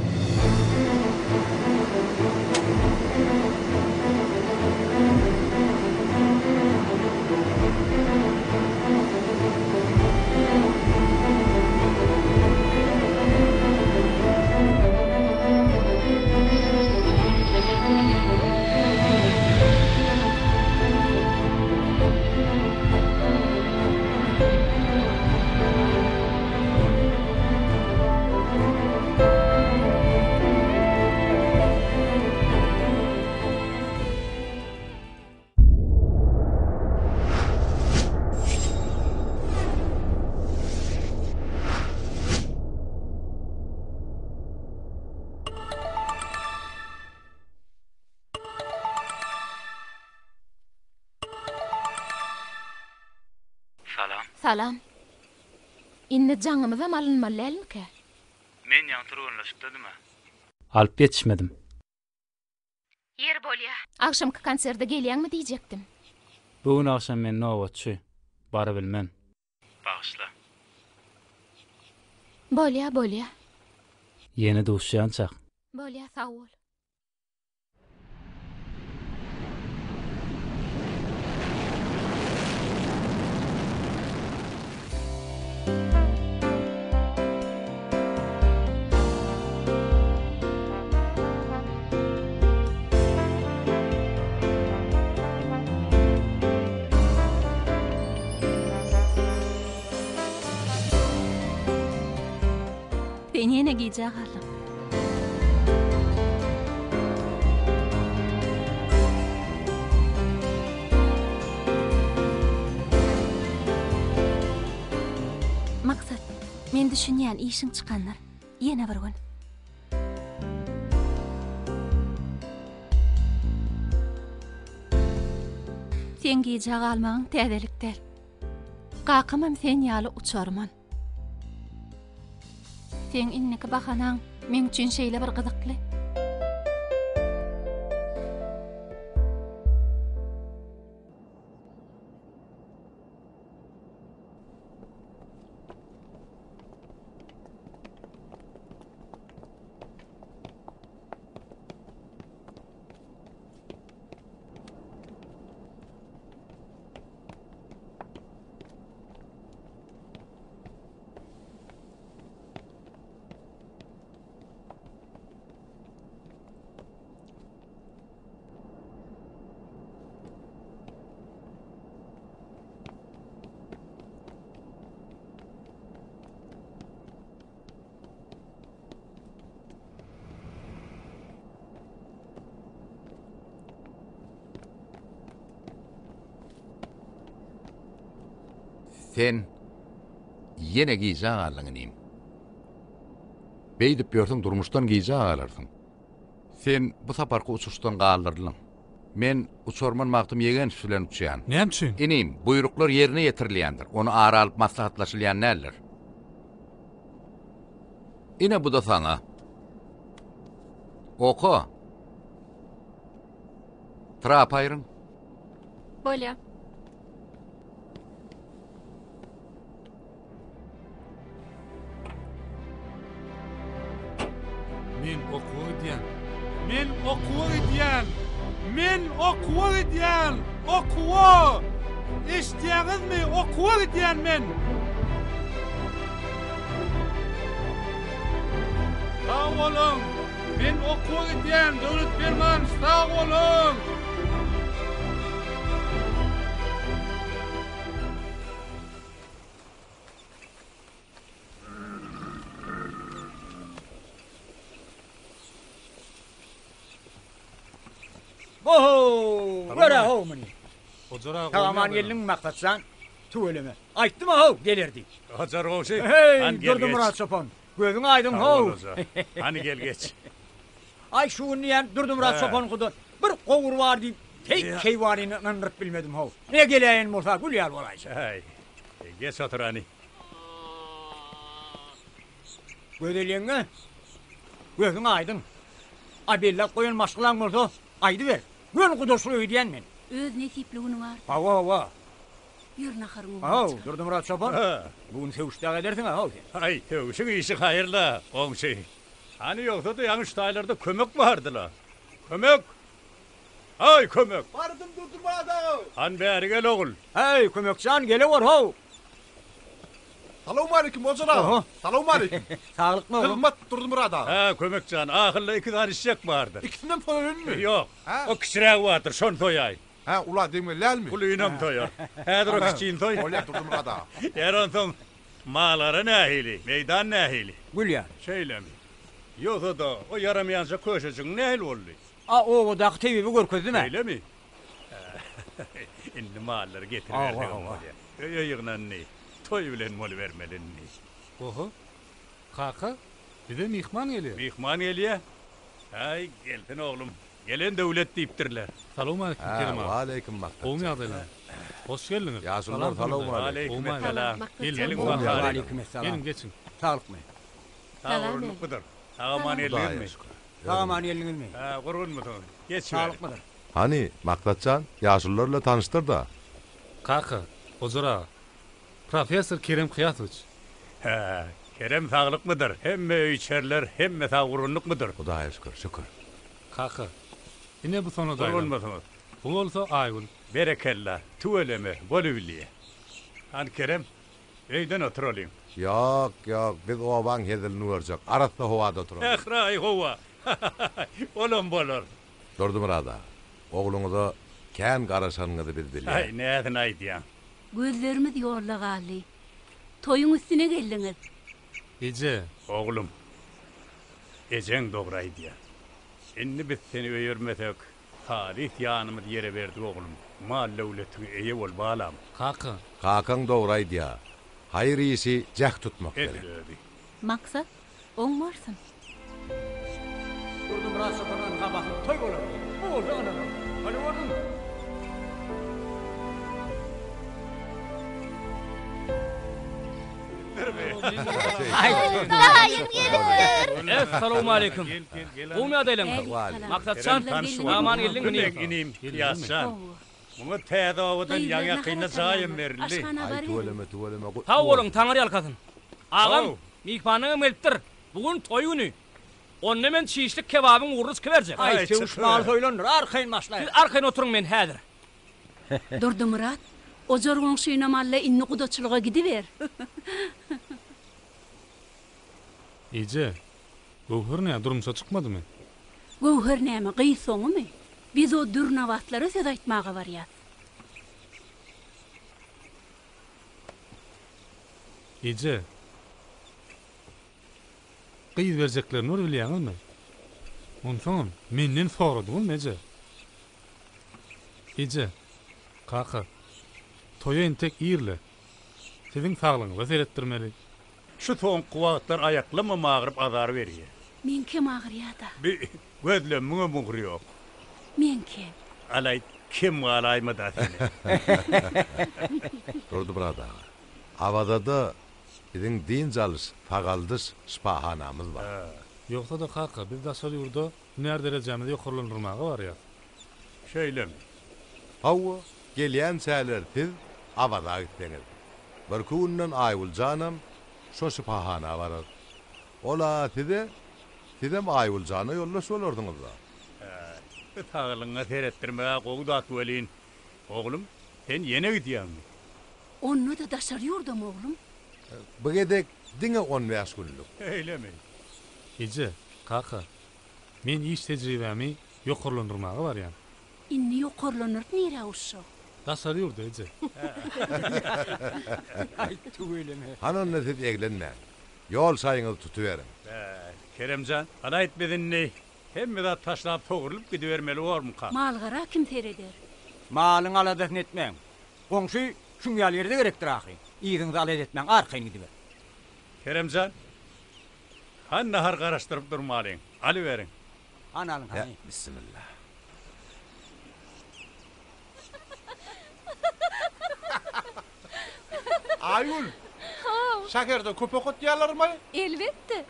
Salam. Salam. Indi jaňymyzam alynmaly dälmikä? Men ýaňy türgenleşikdedim-ä. Alyp ýetişmedim. Ýeri bolýa. Agşamky konserde gelýäňmi diýjekdim. Bu gün agşam men nobatçy. Barybilmen. Bagyşla. Bolýa, bolýa. Ýene duşýançak. Bolýa, sag bol. Sen ýene gijä galdyň. Maksat, men düşünýän işiň çykandyr. Ýene bir gün. Seň gijä galmagyň täzelik däl. Kakamam sen ýaly uçarman. Seň indiki bahanaň meň üçin şeýle bir gyzykly. Sen ýene gijä galdyň inim. Beýdip ýörseň durmuşdan gijä galarsyň. Sen bu saparky uçuşdan galdyryldyň. Men uçarman Magtym Ýegenow bilen uçýan. Näme üçin? Inim, buýruklar ýerine ýetirilýändir. Ony ara alyp maslahatlaşylýan däldir. Ine bu-da saňa. Oka. Trap aýryň. Bolýa. Men okuwa gidýän. Men okuwa gidýän. Men okuwa gidýän. Okuwa! Eşidýäňizmi? Okuwa gidýän men. Sag boluň. Men okuwa gidýän. Döwlet Permanow, sag boluň. Oho, gör-ä how muny. Hojar aga, Sag-aman geldiňmi Maksat jan? Tüweleme. Aýtdym-a how, geler diýip. Hojar goňşy, Heý, hany gel geç. Durdymyrat çopan, gözüň aýdyň Sag how. bol hoja. Hany gel geç. Aý, şu gün diýýän Durdymyrat Hä. çopankyda bir gowur bar diýip, teý keýwanyny ynandyryp bilmedim how. Ne geläýen bolsa gül ýaly bolaýsa. Häý, geç otur hany. Gözel ýeňňe, gözüň aýdyň. A belläp goýan maşgalaň bolsa, aýdyber. Göni gudaçylyk edýän men. Öz nesipli günüň artyk. Hawa, hawa. Ýör naharyň ugruna Haw, çykaly. Durdymyrat çopan, bu gün söwüş dagy edersiň-ä, haw sen. Aý, söwüşiň işi haýyr-la, goňşy. Hany ýogsa-da ýaňy şu taýlarda kömek bardy-la. Kömek! Haý, Kömek! Bardym Durdymyrat aga! Han bäri gel, ogul! Häý, Kömek jan, gelewor, how! Salowmaleýkim, Hojar aga! Salowmaleýkim! Saglykmy, oglum? Hyzmat, Durdymyrat aga! Hä, Kömek jan, ahyrla iki sany işek bardyr. Ikisinem soýaýynmy? Ýok, o kiçirägi bardyr, şony soýaý. Hä, ula degmeli dälmi? Ulynam soýar. Häzir o kiçini soý. Bolýar, Durdymyrat aga. Ýer onsoň, mal-gara nähili, meýdan nähili? Gül ýaly. Şeýlemi? Ýogsa-da, o ýaramaýança köşejigiň nähili boldy? A obadaky tebibi görkezdim-ä. Şeýlemi? Indi mallary getiribersegem bolýar. Öýe ýygnandy. Toý bilen bolubermeli indi. Oho. Kaka, bize myhman gelýär. Myhman gelýär? Aý, gelsin oglum. Gelen döwlet diýipdirler. Salowmaleýkim Hä, Kerim aga. waleýkim Maksat Gowumy jan. ýagdaýlaryň? Hoş geldiňiz. Ýaşulular salowmaleýkim. Gowumy Waleýkim Geliň, Geliň gowumy bakalyň. Waleýkim Geliň, geçiň. Saglykmy? Sag gurgunlykmydyr? Sag-aman geldiňizmi? Sag-aman geldiňizmi? Hä, gurgunmysyňyz? Geçiberiň. Saglykmydyr? Hany, Maksat jan, ýaşulular bilen tanyşdyr-da. Kaka, Hojar aga. Professor Kerem Kyýasowiç. Hä, Kerem saglykmydyr? Hemme öý-içeriler, hemme sag-gurgunlykmydyr? Hudaýa şükür, şükür. Kaka, ine bu Sona daýzam. Gurgunmysyňyz? Bu bolsa Aýgül. Berekella, tüweleme, bolubilýä. Hany, Kerem, Öýden oturalyň. Ýok, ýok, biz obaň hezilini görjek. Arassa howada oturalyň. Sähraýy howa. Olam bolar. Durdymyrat aga, ogluňyza kän garaşanyňyzy biz bilýäs. Aý, näsini aýdýaň. Gözlerimiz ýolda galdy. Toýuň üstüne geldiňiz. Eje. Oglum, ejeň dogry aýdýar. Indi biz seni öýermesek, Halys ýanymyz ýere berdik oglum. Mal-döwletiňe eýe bol balam. Kaka. Kakaň dogry aýdýa. Haýyr işi jäht tutmak gerek. Edil özi. Maksat oň bolsun. Durdymyrat çopandan habasyz toý bolar. Bu bolsa ynanam. Hany gördüňmi? Daýym gelipdir. Essalawmaleýkim. Gowmy ýagdaýlaryňyz? Maksatjan, aman geldiňmi inim? Inim, Kyýasjan. Muňa täze obadan ýaňy-ýakynda jaýam berildi. Aý tüweleme tüweleme gutly Sag boluň, bolsun. Taňry ýalkasyn. Agam, myhmanyňam gelipdir. Bu gün toý güni. Onda men çişlik kebabyň ugruny çykyberjek. Aý, söwüş mal soýlandyr, arkaýyn başlaýaly. Siz arkaýyn oturyň, men häzir. Durdymyrat, ojar goňşynam al-da indi gudaçylyga gidiber. Eje, Göwher nä durmuşa çykmadymy? Göwher näme, gyz soňumy? Biz o dürnabatlara söz aýtmaga barýas. Eje, gyz berjeklerini bir bilýäňizmi? Onsoňam menden soradyňyzmy eje? Eje, kaka, toýa entek ir-le. Siziň saglygyňyza seretdirmeli. Şu soňky wagtlar aýaklamam agyryp azar berýär. Meňkem agyrýa-da. Bi gözlemmiňem ugry ýok. Meňkem. Alaý, kem galaýma-da seni. Durdymyrat aga, Awazada biziň dynç alyş, sagaldyş şypahanamyz bar. Ýogsa-da kaka, biz daşary ýurda hünär derejämizi ýokarlandyrmaga barýas. Şeýlemi? Hawa, gelýänçäler siz Awaza gitseňiz. Birki günden Aýgüljanam şo şypahana barar. Ol-a size, sizem Aýgüljana ýoldaş bolarsyňyz-da. Hä, saglygyňa seretdirmek-ä gowy zat welin, oglum, sen ýene gidýäňmi? Onda-da daşary ýurdamy, oglum? Bu gezek diňe on bäş günlük. Şeýlemi? Eje, kaka, men iş tejribämi ýokarlandyrmaga barýan. Indi ýokarlandyryp nirä uçjak? Daşary ýurda, eje. Aý, tüweleme. Hany onda siz eglenmäň. Ýol şaýyňyzy tutuberiň. Bä, Keremjan, hany aýt biz indi hemme zat taşlap sogrulyp gidibermeli bormukak? Mal-gara kim sereder? Malyň aladasyny etmäň. Goňşy şuň ýaly ýerde gerekdir ahyry. Yzyňyzy alada etmäň, arkaýyn gidiber. Keremjan, hany nahar garaşdyryp durmalyň. Alyberiň. Hany alyň, hany. Bissimilla. Aýgül! Haw. Şäherde köp okatýarlarmy? Elbetde.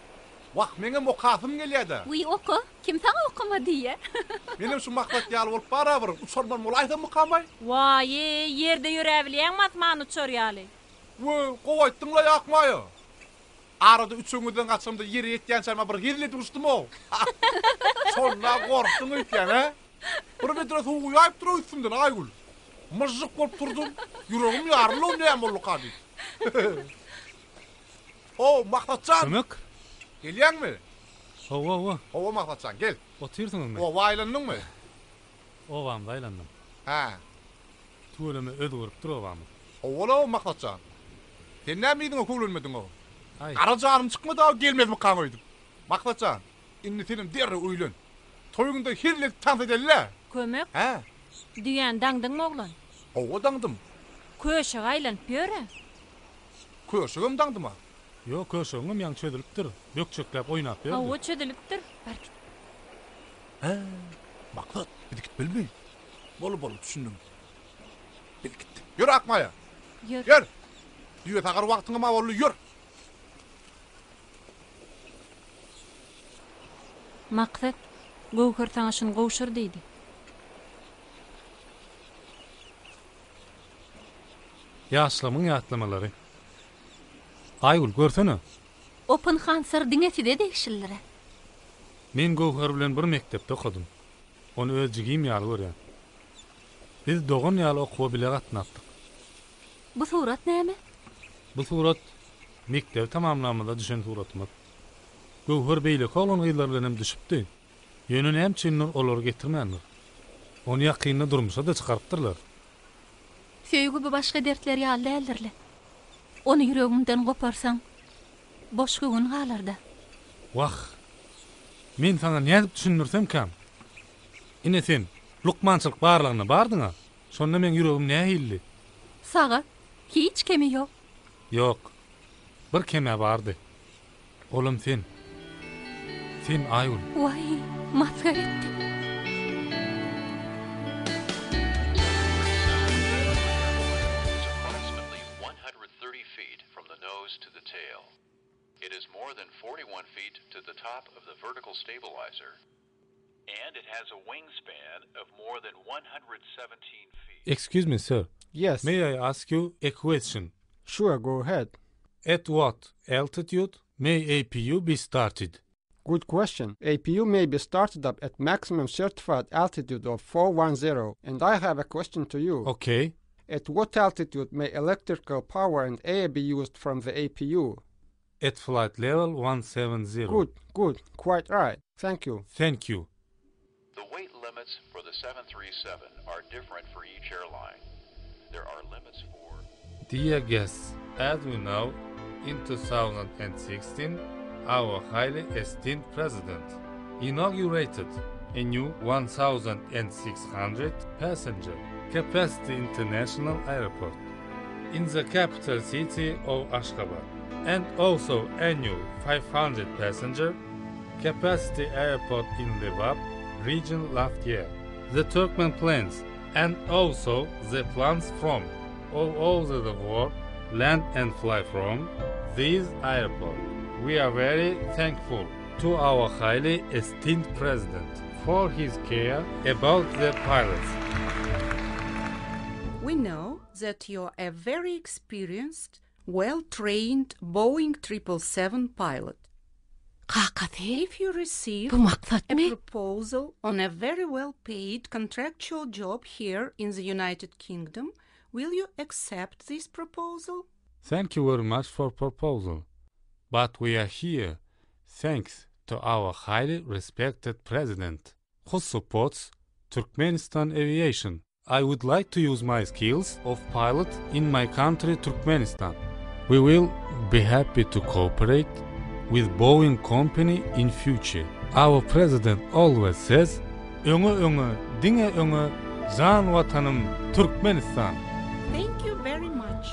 Wah, meňem okasym gelýä-dä. Wiý, oka. Kim saňa okama diýýä? Menem şu Maksat ýaly bolup barabir uçarman bolaýsammykam-aý? Waý-eý, ýerde ýöräbilýäňmi asmanda uçar ýaly? Wö, gowy aýtdyň-laý Akmaýa. Arada üçegiňizden gaçamda ýere ýetýänçäm-ä bir hezil edip uçdum-ow. Şonda gorkduň öýtýän, hä? Bir bedre suw guýaýypdyr-ow üstümden, Aýgül. Myžžyk bolup turdum. Ýüregim ýaryldy-ow näme bolduka diýip. How, Maksat jan! Kömek? Gelýäňmi? Hawa, hawa. Hawa, Maksat jan, gel. Otyrsyňyzmy? Oba aýlandyňmy? Obamyza aýlandym. Hä. Tüweleme özgeripdir obamyz. Hawa-la, Maksat jan. Sen näme yzyňa köwlenmediň-ow? Aý. Gara janym çykmady-ow gelmezmikaň öýdüp. Maksat jan, indi senem derrew öýlen. Toýuňda hezil edip tans edeli-dä. Kömek? Hä? Düýäni daňdyňmy, oglan? Hawa, daňdym. Köşege aýlanyp ýör-ä. Köşegem daňdym-a. Ýok, köşegiňem ýaňy çözülipdir. Bökjekläp oýnap ýördi. Hawa, çözülipdir. Bar git. Hä, Maksat, biz gitmelimi? Bol, bol, düşündim. Biz gitdik. Ýör, Akmaýa. Ýör. Ýör. Düýe sagar wagtyňam-a boldy, ýör. Maksat, Göwher saňa şuny gowşur diýdi. Ýaşlygymyň ýatlamalary. Aýgül, görsene! O pynhan syr diňe size degişlidir-ä. Men Göwher bilen bir mekdepde okadym. Ony öz jigim ýaly görýän. Biz dogan ýaly okuwa bile gatnapdyk. Bu surat näme? Bu surat mekdebi tamamlamyzda düşen suratymyz. Göwher beýleki oglan-gyzlar bilenem düşüpdi. Ýöne näme üçindir olary getirmändir. Ony ýakynda durmuşa-da çykarypdyrlar. Söýgi bu başga dertler ýaly däldir-le. Ony ýüregiňden goparsaň, boş göwün galar-da. Wah, men saňa nädip düşündirsemkäm? Ine sen, lukmançylyk barlagyna bardyň-a, şonda meň ýüregim nähilidi? Sagat, hiç kemi ýok. Ýok, bir kem-ä bardy. Olam sen. Sen Aýgül. Waý, masgara etdi. Excuse me sir. Yes. May I ask you a question? Sure, go ahead. At what altitude may APU be started? Good question. APU may be started up at maximum certified altitude of 410. And I have a question to you. Okay. At what altitude may electrical power and air be used from the APU? At flight level 170. Good, good. Quite right. Thank you. Thank you. The weight limits for the 737 are different for each airline. There are limits for Dear guests, as we know, in 2016, our highly esteemed president inaugurated a new 1,600 passenger capacity international airport. in the capital city of Ashgabat and also a new 500 passenger capacity airport in Lebap region last year. The Turkmen planes and also the planes from all over the world land and fly from this airport. We are very thankful to our highly esteemed president for his care about the pilots. We know that you're a very experienced, well-trained Boeing 777 pilot. Kakasy, If you receive bu maksatmy? a proposal on a very well-paid contractual job here in the United Kingdom, will you accept this proposal? Thank you very much for proposal. But we are here thanks to our highly respected president who supports Turkmenistan aviation. I would like to use my skills of pilot in my country Turkmenistan. We will be happy to cooperate with Boeing company in future. Our president always says, Öňe öňe, diňe öňe, jan watanym Türkmenistan! Thank you very much.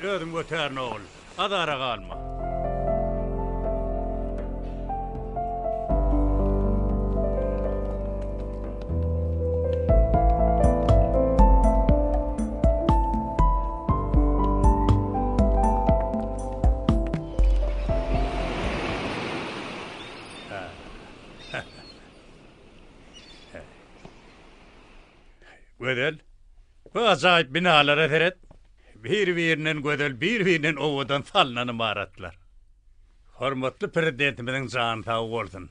Özüm götärin ogul. Azara galma. Gözel, bu ajaýyp binalara seret. Bir-birinden gözel, bir-birinden owadan salnan ymaratlar. Hormatly Prezidentimiziň jany sag bolsun.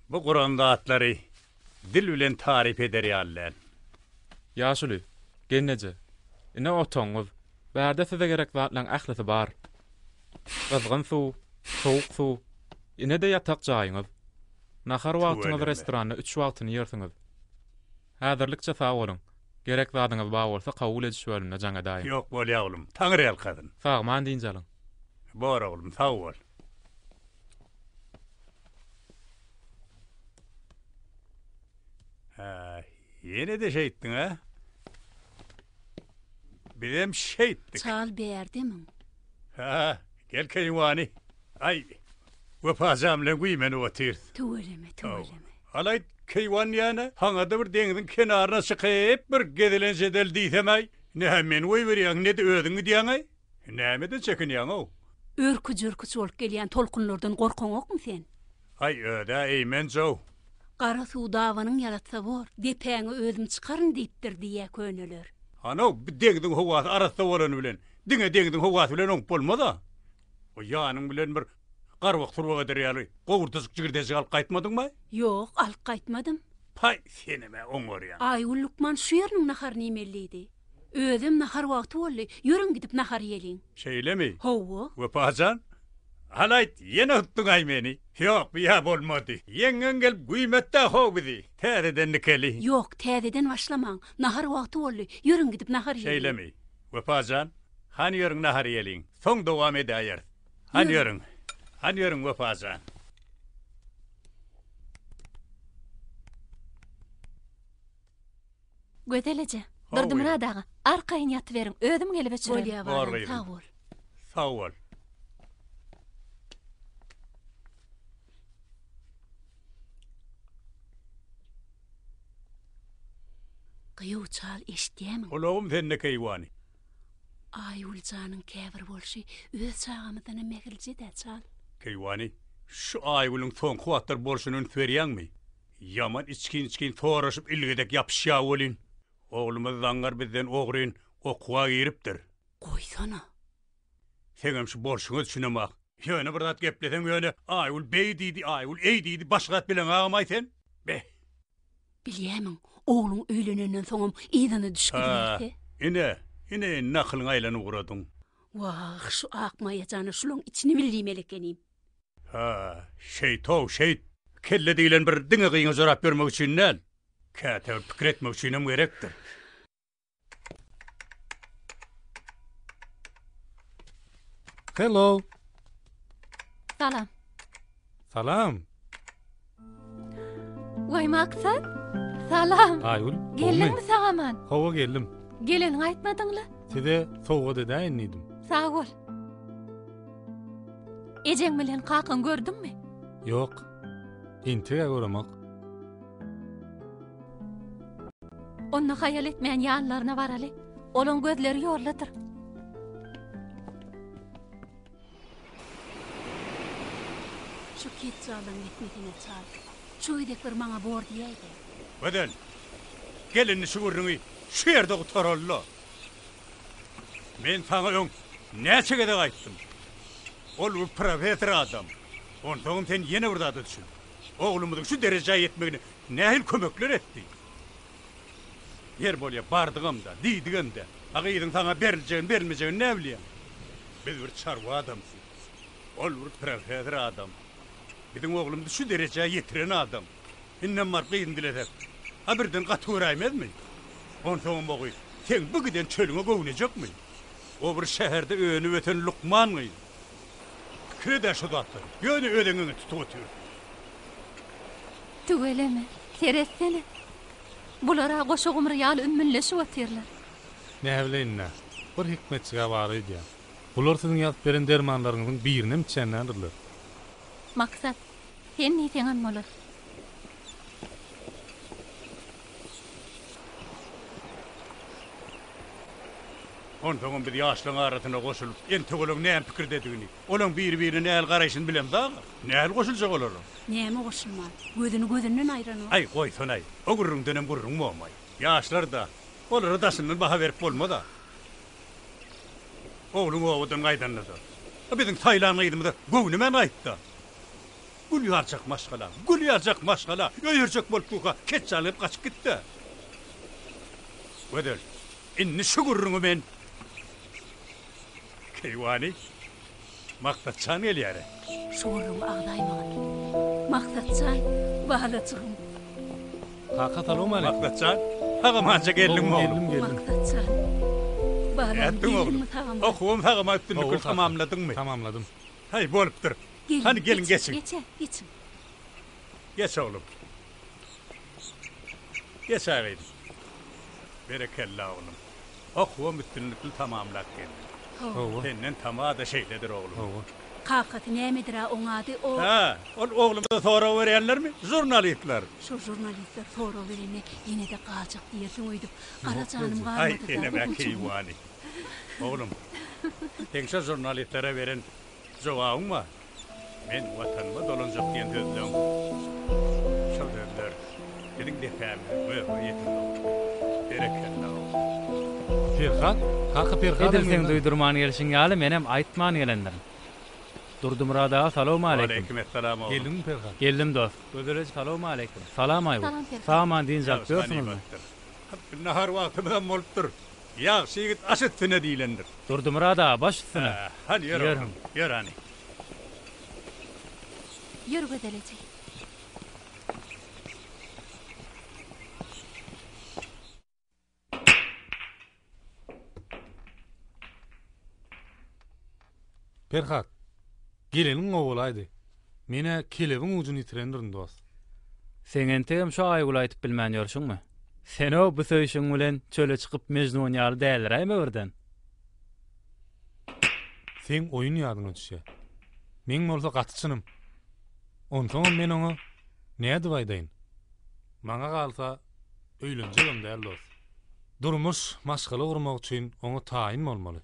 Bu guran zatlary dil bilen taryp eder ýaly däl. Ýaşuly, gelneje, ine otagyňyz. Bärde size gerek zatlaryň ählisi bar. Gyzgyn suw, sowuk suw, ine-de ýatak jaýyňyz. Nahar wagtyňyz restoranda üç wagtyny iýersiňiz. Häzirlikçe sag boluň. Gerek zadyňyz bar bolsa kabul ediş bölümine jaň edäýiň. Ýok bolýa oglum. Taňryýalkasyn. Sagman dynç alyň. Bor oglum, sag bol. Hä, ýene-de şeýtdiň-ä? Bizem şeýtdik. Çal bärdemiň? Hä, gel keýwany. Aý, Wepajan bilen güýmenip otyrys. Tüweleme, tüweleme. Halaý, keýwan diýýän-ä, saňa-da bir deňziň kenaryna çykyp, bir gezelenç edeli diýsem-äý, ne-hä meni goýberýäň, ne-de özüň gidýäň-äý. Nämeden çekinýäň-ow? Örküç-örküç bolup gelýän tolkunlardan gorkaňokmy sen? Aý, öz-ä eýmenç-ow. Gara suw dabanyň ýalatsa bor, depäňe özüm çykaryn diýipdir diýýä köneler. Hanow, bi deňziň howasy arassa bolany bilen, diňe deňziň howasy bilen oňup bolmaz-a. O ýanyň bilen bir garbak-surbak eder ýaly gowurdajyk-jigirdejik alyp gaýtmadyňmy? Ýok, alyp gaýtmadym. Paý, senem-ä oňarýaň. Aýgül lukman şu ýeriniň naharyny iýmeli diýdi. Özem nahar wagty boldy, ýörüň gidip nahar iýeliň. Şeýlemi? Hawa. Wepa jan, halaýt, ýene utduň-aý meni. Ýok, bu-ýa bolmady. Ýeňňeň gelip güýmetdi-ä how bizi. Täzeden dikeli. Ýok, täzeden başlamaň. Nahar wagty boldy, ýörüň gidip nahar iýeliň. Şeýlemi? Wepa jan, hany ýörüň nahar iýeliň. Soň dowam edäýeris. Hany ýörüň. Hany ýörüň Wepa jan. Gözel eje, Durdymyrat aga, arkaýyn ýatyberiň, özüm gelip öçürerin. Bolýa balam, sag bol. Sag bol. Gyýw çal, eşitýämiň? Gulagym sende keýwany. Aýgül janyň käbir bolşy öz çagamyzdanam mähirlije-dä, çal. Keýwany, şu Aýgülüň soňky wagtlar bolşuna üns berýäňmi? Ýaman içgin-içgin soraşyp ilgezek ýapyşýa welin, oglumyz zaňňar bizden ogryn okuwa giripdir. Goýsana. Seňem şu bolşuňa düşünemok. Ýöne bir zat gepleseň ýöne Aýgül beý diýdi, Aýgül eý diýdi, başga zat bileňagamaý sen? Beh. Bilýämiň, ogluň öýlenenden soňam yzyna düşüp gidiberse. Hä, ine, ine indi akylyňa aýlanyp ugradyň. Wah, şu Akmaýa jana şulaň içini bildiýmeli ekenim. Hä, şeýt-ow, şeýt. Kelle diýlen bir diňe gyňa jorap ýörmek üçin däl. Käte bir pikir etmek üçinem gerekdir. Hello. Salam. Salam. Waý Maksat. Salam. Aýgül. Geldiňmi sag-aman? Hawa geldim. Geleniňi aýtmadyň-la. Size sowgat edäýin diýdim. Sag bol. Ejeň bilen kakaň gördüňmi? Ýok. Entek-ä göremok. Onda haýal etmän ýanlaryna baraly. Olaň gözleri ýoldadyr. Şu ketjalyň etmesine çal. Şu gezek bir maňa bor diýäýdä. Gözel, gel indi şu gürrüňi şu ýerde gutaraly-la. Men saňa öň näçe gezek aýtdym. Ol bir professor adam. Onsoňam sen ýene bir zada düşün. Oglumyzyň şu derejä ýetmegine nähili kömekler etdi. Ýer bolýa, bardygam-da, diýdigem-de. A gyzyň saňa beriljegini, berilmejegini näbilýäň? Biz bir çarwa adamsy. Ol bir professor adam. Biziň oglumyzy şu derejä ýetiren adam. Indem baryp gyzyny dilesek, a birden gaty göräýmezmi? Onsoňam o gyz seň bu giden çölüňe göwnejekmi? O bir şäherde önüp-ösen lukman gyz. Pikir ed-ä şu zatlary. Ýöne öz eňeňe tutup otyrsyň. Tüweleme, seretsene. Bular-a goşa gumry ýaly ümmülleşip otyrlar. Näbileýin-dä, bir hikmetjig-ä bar öýdýän. Bular siziň ýazyp beren dermanlaryňyzyň birinem içýän däldirler. Maksat, sen diýseňem bolar. Onsoňam biz ýaşlaryň arasyna goşulyp, entek olaň näme pikirdedigini, olaň biri-birine nähili garaýşyny bilemzag-a. Nähili goşuljak olara? Näme goşulman? Gözüni gözünden aýranok. Aý, goýsanaý, o gürrüňdenem gürrüň bomaý. Ýaşlar-da, olara daşyndan baha berip bolmaz-a. Ogluň obadan gaýdanda-da, biziň saýlan gyzymyza göwnemän gaýtdy-a. Gül ýaljak maşgala, gül ýaljak maşgala, öýerjek bolup durka, ketjal gelip gaçyp gitdi-ä. Gözel, indi şu gürrüňi men Keýwany, Maksatjan gelýär-ä. Şu gürrüňi agzaýmagyn. Maksatjan, balajygym. Kaka, salowmaleýkim. Maksatjan, sag-amanja geldiňmi oglum? Geldim, geldim. Maksatjan, balam, Nätdiň oglum? geldiňmi sag-aman? Okuwam sag-aman üstünlikli Hawa, kaka, tamamladyňmy? Tamamladym. Haý, bolupdyr. Geliň, Hany, geliň, geçiň. geçiň. Geçä, geçiň. Geç oglum. Geç agyn. Berekella oglum. Okuwam üstünlikli tamamlap geldiň. Hawa. Senden tama-da şeýledir oglum. Hawa. Kakasy nämedir-ä oň ady o. Hä, ol oglumyza sorag berýänlermi? Žurnalistler. Şol žurnalistler sorag berende ýene-de galjak diýersiň öýdüp, gara janym Aý, galmady-da, senem-ä oguljygym. keýwany. Oglum, seň şo žurnalistlere beren Jogabyň bar. Men Watanyma dolanjak diýen sözleň, şol sözler biziň depämizi göge ýetirdi oglum. Berekella oglum. Perhat, kaka Perhadam Edil seň geldi. duýdurman gelşiň ýaly menem aýtman gelendirin. Durdumyrat aga salowmaleýkim. Waleýkim essalam oglum. Geldiňmi Perhat? Geldim dost. Gözel eje salowmaleýkim. Salam Aýgül. Salam Perhat. Sag-aman dynç alyp Ýagşy ýörsüňizmi? ganymatdyr. Nahar wagtymyzam bolupdyr. Ýagşy ýigit aş üstüne diýlendir. Durdymyrat aga, baş üstüne. Hä, hany ýör oglum, ýör hany. Ýör Gözel eje. Perhat, geleniň gowy bolaýdy. Men-ä kelebiň ujuny ýitirendirin, dost. Seň entegem şu Aýgüle aýdyp bilmän ýörşüňmi? Sen-ow bu söýşüň bilen çöle çykyp Mejnun ýaly däliräýme birden. Seň oýun ýadyňa düşýä. Meň bolsa gaty çynym. Onsoňam men oňa nädip aýdaýyn? Maňa galsa, öýlenjegem däl, dost. Durmuş, maşgala gurmak üçin oňa taýyn bolmaly.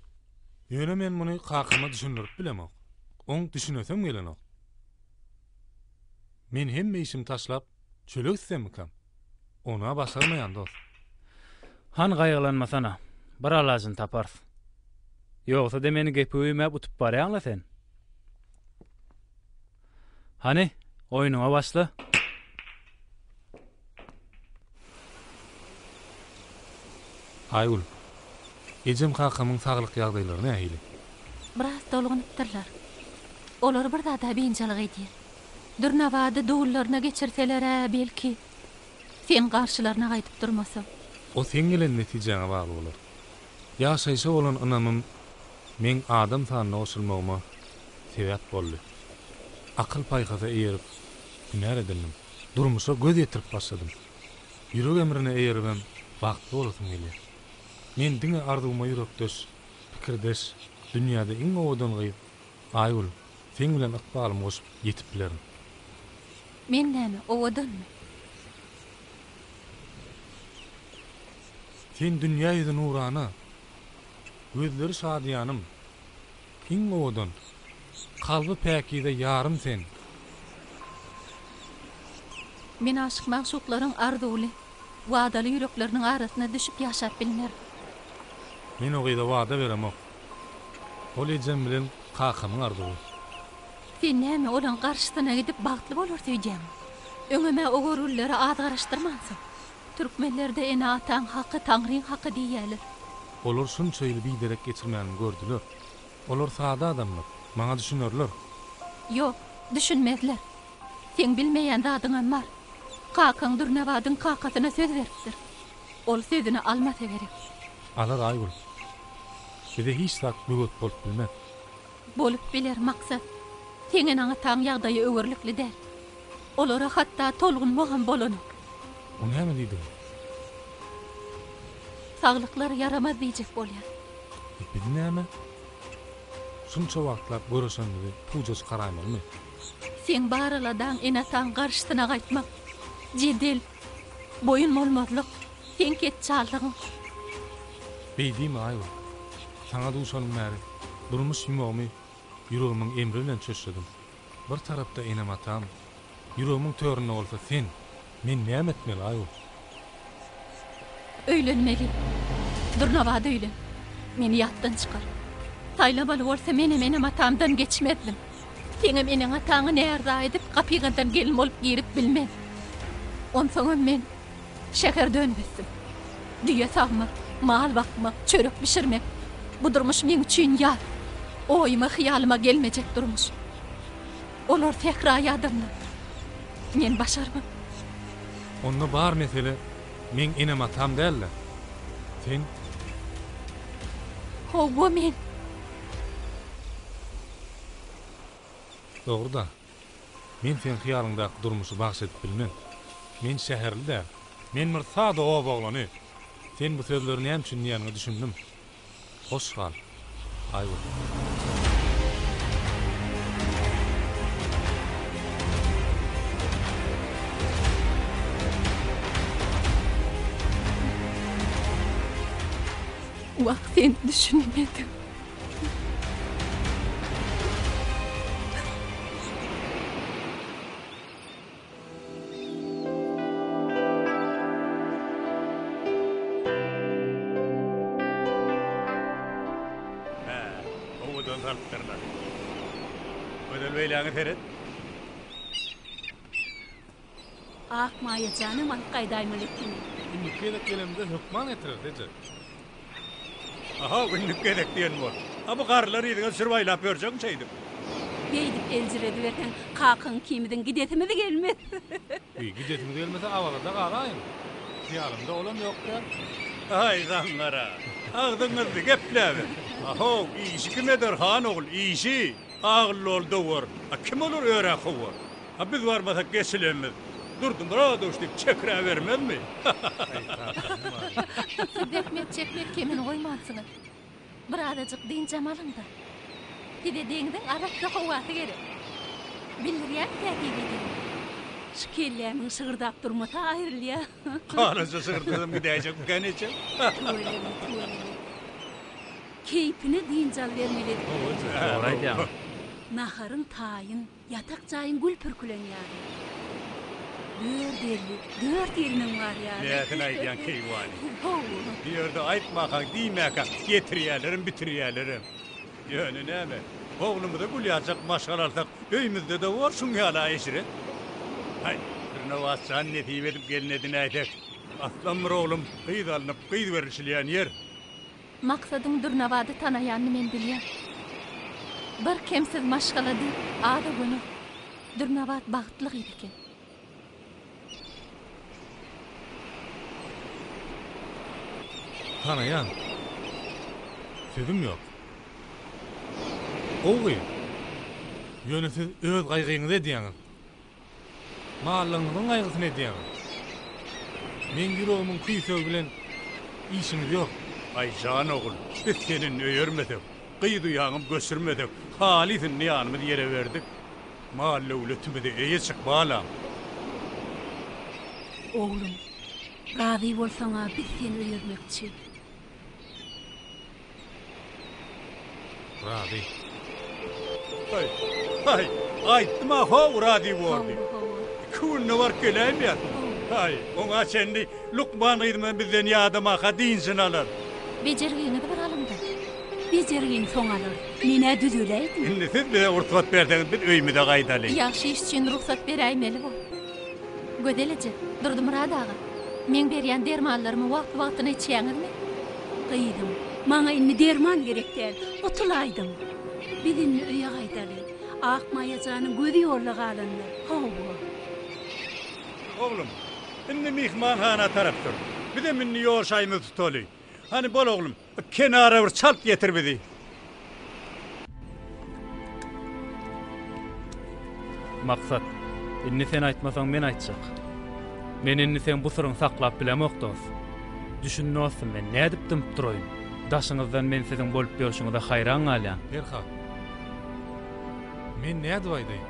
Ýöne men muny kakama düşündirip bilemok. Oň düşünesem gelenok. Men hemme işimi taşlap, çöle gitsemmikam? Ony-a başarmaýan, dost. Hany gaýgylanmasana, bir alajyny taparys. Ýogsa-da meni gepe güýmäp utup barýaň-la sen. Hany, oýnuňa başla. Aýgül, ejem-kakamyň saglyk ýagdaýlary nähili? Biraz tolgunypdyrlar. Olar bir zad-a biynjalyk edýär. Dürnabady dullaryna geçirseler-ä, belki, sen garşylaryna gaýdyp durmasaň. O seň gelen netijäňe bagly bolar. Ýaşaýşa bolan ynamym. Meň adam sanyna goşulmagyma sebäp boldy. Akyl-paýhasa eýerip, hünär edindim. Durmuşa göz ýetirip başladym. Ýürek emrine eýeribem bagtly bolasym gelýär. Men diňe arzuwyma ýürekdeş, pikirdeş, dünýäde iň owadan gyz Aýgül, seň bilen ykbalymy goşup ýetip bilerin. Men näme, owadanmy? Sen dünýä ýüzi nurana, gözleri şadyýanym, iň owadan, kalby päkize ýarym sen. Men aşyk-magşuklaryň arzuwly, wadaly ýürekleriniň arasyna düşüp ýaşap bilmerin. Men o gyza wada beremok. Ol ejem bilen kakamyň arzuwy. Sen näme olaň garşysyna gidip bagtly bolarys öýdýäňmi? Öňem-ä o görgülilere az garaşdyrmansyň. Türkmenlerde ene-ataň haky Taňryň haky diýýäler. Olar şunça ýyly biderek geçirmänimi gördüler. Olar sada adamlar, maňa düşünerler. Ýok, düşünmezler. Seň bilmeýän zadyňam bar. Kakaň Dürnabadyň kakasyna söz beripdir. Ol sözüni almasa gerek. Alar Aýgül. Bize hiç zat böwet bolup bilmez. Bolup biler, Maksat. Seň eneň-ataň ýagdaýy öwerlikli däl. Olara hatda tolgunmagam bolanok. O näme diýdigiň? Saglyklary ýaramaz diýjek bolýan. E biz näme? Şunça wagtlap göreşenimizi puja çykaraýmalymy? Seň bar aladaň ene-ataň garşysyna gaýtmak, jedel, boýun bolmazlyk, seň ketjallygyň. Beý diýme, Aýgül. Saňa duşanym bäri durmuş ýumagymy ýüregimiň emri bilen çöşledim. Bir tarapda enem-atam, ýüregimiň töründe bolsa sen. Men näme etmeli, Aýgül? Öýlenmeli. Durnabada öýlen. Meni ýatdan çykar. Saýlamaly bolsa menem enem-atamdan geçmezdim. Seňem eneň-ataňy närza edip gapyňyzdan gelin bolup girip bilmen. Onsoňam men şäherde önüp ösdüm. Düýe sagmak, mal bakmak, çörek bişirmek, bu durmuş meň üçin ýat. Oýuma-hyýalyma gelmejek durmuş. Olar sähraýy adamlar. Men başarman. Onda bar mesele meň enem-atam däl-de, sen. Hawa, men. Dogry-da. Men seň hyýalyňdaky durmuşy bagş edip bilmen. Men şäherli däl. Men bir sada oba oglany. Sen bu sözleri näme üçin diýýäniňe düşündim. Hoş gal, Aýgül. Wah, sen düşünmediň. Hä, owadan salypdyrlar. Gözel beýläňe seret. Ak maýa janam alyp gaýdaýmaly ekeni. Indiki gezek gelemizde hökman getireris eje. Aha, indiki gezek diýen bol. A bu garrylary yzyňa düşürip aýlap ýörjegiň şeýdip. Beýdip eljirediberseň, kakaň ikimiziň gidesimiz gelmez. Wiý, gidesimiz gelmese Awazada galaýyň. Hyýalymda olam ýok däl. Aý, zaňňara, agzyň gyzdy, gepläber. Ahow, işi kim eder, han ogul, işi? Agylly ol dowar. A kim olar örä kowar? A biz barmasak geçilenmiz. Durdy Myradowiç diýip çekiräbermezmi? Siz zähmet çekmek kemini goýmansyňyz. Birazajyk dynjam alyň-da. Size deňziň arassa howasy gerek. Bildirýän täsir edýän. Şu kellämiň şygyrdap durmasy aýrylýa. Galaja şygyrdasam gidäýjekmikä neçe? Tüweleme, tüweleme. Keýpine dynç alybermeli edip. Dogry aýdýaň. Naharyň taýyn, ýatak jaýyň gül pürkülen ýaly. Dört elli, dört gelniň bar ýaly. Näsini aýdýaň keýwany. Hawa. Bu ýerde aýtmakaň, diýmäkäň getirýälerem, bitirýälerem. Ýöne näme, oglumyza gül ýaljak maşgala alsak, öýmüzde-de bor şuň ýaly-a eşret. Haý, Dürnebaz jan nesip edip gelin edinäýsek, aslanmyr oglum, gyz alnyp, gyz berilişilýän ýer. Maksadyň Dürnabady tanaýanyny men bilýän. Bir kemsiz maşgala diýip az öwenok. Dürnabat bagtly gyz eken. Tanaýan. Sözüm ýok. Gowy gyz. Ýöne siz öz gaýgyňyzy edýäňiz. Mallygyňyzyň gaýgysyny edýäňiz. Meň ýüregimiň küýsegi bilen işiňiz ýok. Aý jan ogul, biz seni indi öýermesek, gyz uýaňam göçürmesek, halys indi ýanymyzy ýere berdik. Mal-döwletimize eýe çyk, balam. Oglum, razy bolsaň-a biz seni öýermekçi. Razy. Haý, haý, aýtdym-a how razy bor diýip. Iki günde baryp geläýmeýärsiň. Haý, oňa çenli lukman gyzymyz bizden ýadamaka dynjyny alar. Bejergiňizi bir alyň-da. Bejergiňi soň alarys. Men-ä düzeläýdim. Indi siz bize rugsat berseňiz biz öýümize gaýdaly. Ýagşy iş üçin rugsat beräýmeli bor. Gözel eje, Durdymyrat aga, meň berýän dermanlarymy wagtly-wagtyna içýäňizmi? Gyzym, maňa indi derman gerek däl, gutulaýdym. Biz indi öýe gaýdaly. Akmaýa janyň gözi ýolda galandyr. Hawa. Oglum, indi myhmanhana tarap sür. Bizem indi ýol şaýymyzy tutaly. Hany bol oglum, kenara bir çalt getir bizi. Maksat, indi sen aýtmasaň men aýtjak. Men indi seň bu syryňy saklap bilemok dos. Düşün dostum men nädip dymyp duraýyn. Daşyňyzdan men siziň bolup ýörşüňize haýran galýan. Perhat, men nädip aýdaýyn?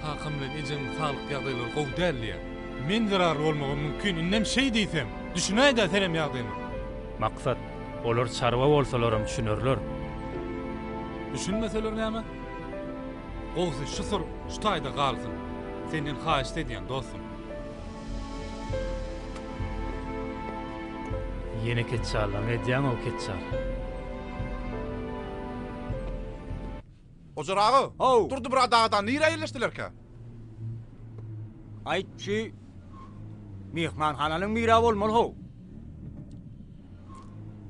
Kakam bilen ejemiň saglyk ýagdaýlary gowy däl diýýär. Men zerarly bolmagym mümkin, indem şeý diýsem, düşünäý-dä senem ýagdaýyma. Maksat, olar çarwa bolsalaram düşünerler. Düşünmeseler näme? Gowusy şu syr şu taýda galsyn. Senden haýyşt edýän, dostum. Ýene ketçallygyňy edýäň-ow, ketçal. Ojar aga, Durdymyrat agadan nirä ýerleşdilerkä? Aýt, şu myhmanhananyň biri-ä bolmaly how.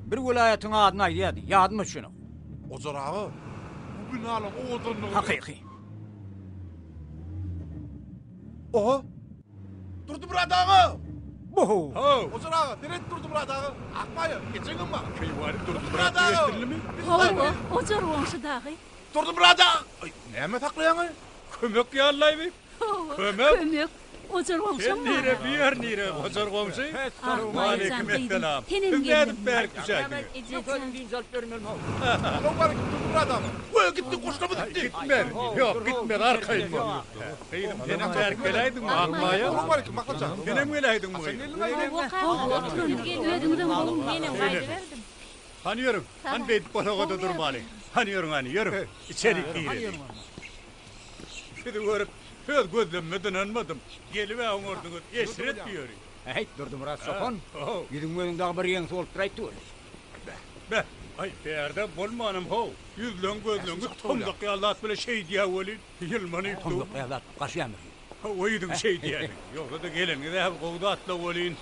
Bir welaýatyň adyny aýdýardy, ýadyma düşenok. Ojar aga, bu binalaň owadanlygyny. Hakyky. Oha! Durdymyrat aga! Bu-how! Ojar aga, seret Durdymyrat aga! Akmaýa, ejeňem bar. Keýwany Durdymyrat diýip Hawa, Ojar goňşy dagy. Durdymyrat aga! Aý, näme saklaýaň-aý? Kömek ýallaýmy? Hawa, Kömek! Kömek. Ojar Sen goňşam bar. nire, bu ýer nire, Ojar goňşy? Akmaýajan Waleýkim gyzym, esselam. senem Siz nädip geldiňmi? bärik düşäýdiňiz? Ejejan. Dynç alyp ýörmelimi-how? Salowmaleýkim Durdymyrat aga. Goý, gitdi, goşlamyz gitdi. Gitmez, ýok, gitmez, arkaýyn bol. Gyzym, senem bärik geläýdiňmi, Akmaýa? Salowmaleýkim Maksat jan. Senem geläýdiňmi, gyzym? Hawa, oturyň. Özüňizem gowumy? Menem gaýdyberdim. Hany ýörüň, hany beýdip bosagada durmalyň. Hany ýörüň, hany, ýörüň. Içerik gireliň. Sizi görüp, öz gözlemime ynanmadym. Gelib-ä oňardyňyz, eşret ýöri. Äýt, Durdymyrat çopan, ýüzüň-gözüň dagy bir ýeňsi bolup duraýtdy weli. Beh, beh, aý, bärde bolmanam how, ýüzleň-gözleňiz tomzak ýaly zat bilen şeýdýä welin, ýylmanyp dur. Tomzak ýaly zat gaşýamyr. Hawa, ýüzüň şeýdýäniň. Ýogsa-da geleniňiz-ä gowy zat-la welin,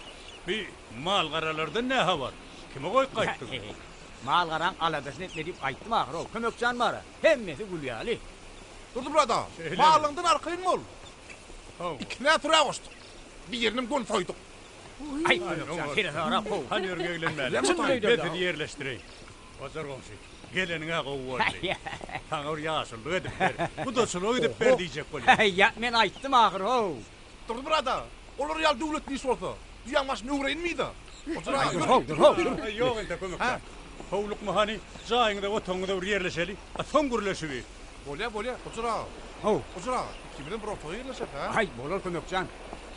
bi mal-garalardan nä habar? Kime goýup gaýtdyňyz? Mal-garaň aladasyny etme diýip aýtdym ahyr-ow, Kömek jan bar-a. Hemmesi gül ýaly. Durdymyrat aga, malyňdan arkaýyn bol. Ikisine sürä goşduk. Birinem göni soýduk. Aý, Kömekjan, seresabrak how. Hany ýörüň eglenmäli. Men sizi ýerleşdireýin. Ojar goňşy, geleniň-ä gowy boldy. Saňa bir ýaşululyk edip ber, gudaçylyk edip ber diýjek bolýan. Ýa, men aýtdym ahyr how. Durdymyrat aga, olar ýaly döwletli iş bolsa, düýäň başyny öwreýinmi-da? Ojar aga, dur how, dur how, dur. Ýok entek Kömekjan. Howlukma hany, jaýyňyza, otagyňyza bir ýerleşeli, a soň gürleşibi. Bolýa, bolýa, Ojar aga. How. Ojar aga, ikimizem bir otaga ýerleşeris, hä? Haý, bolar Kömekjan.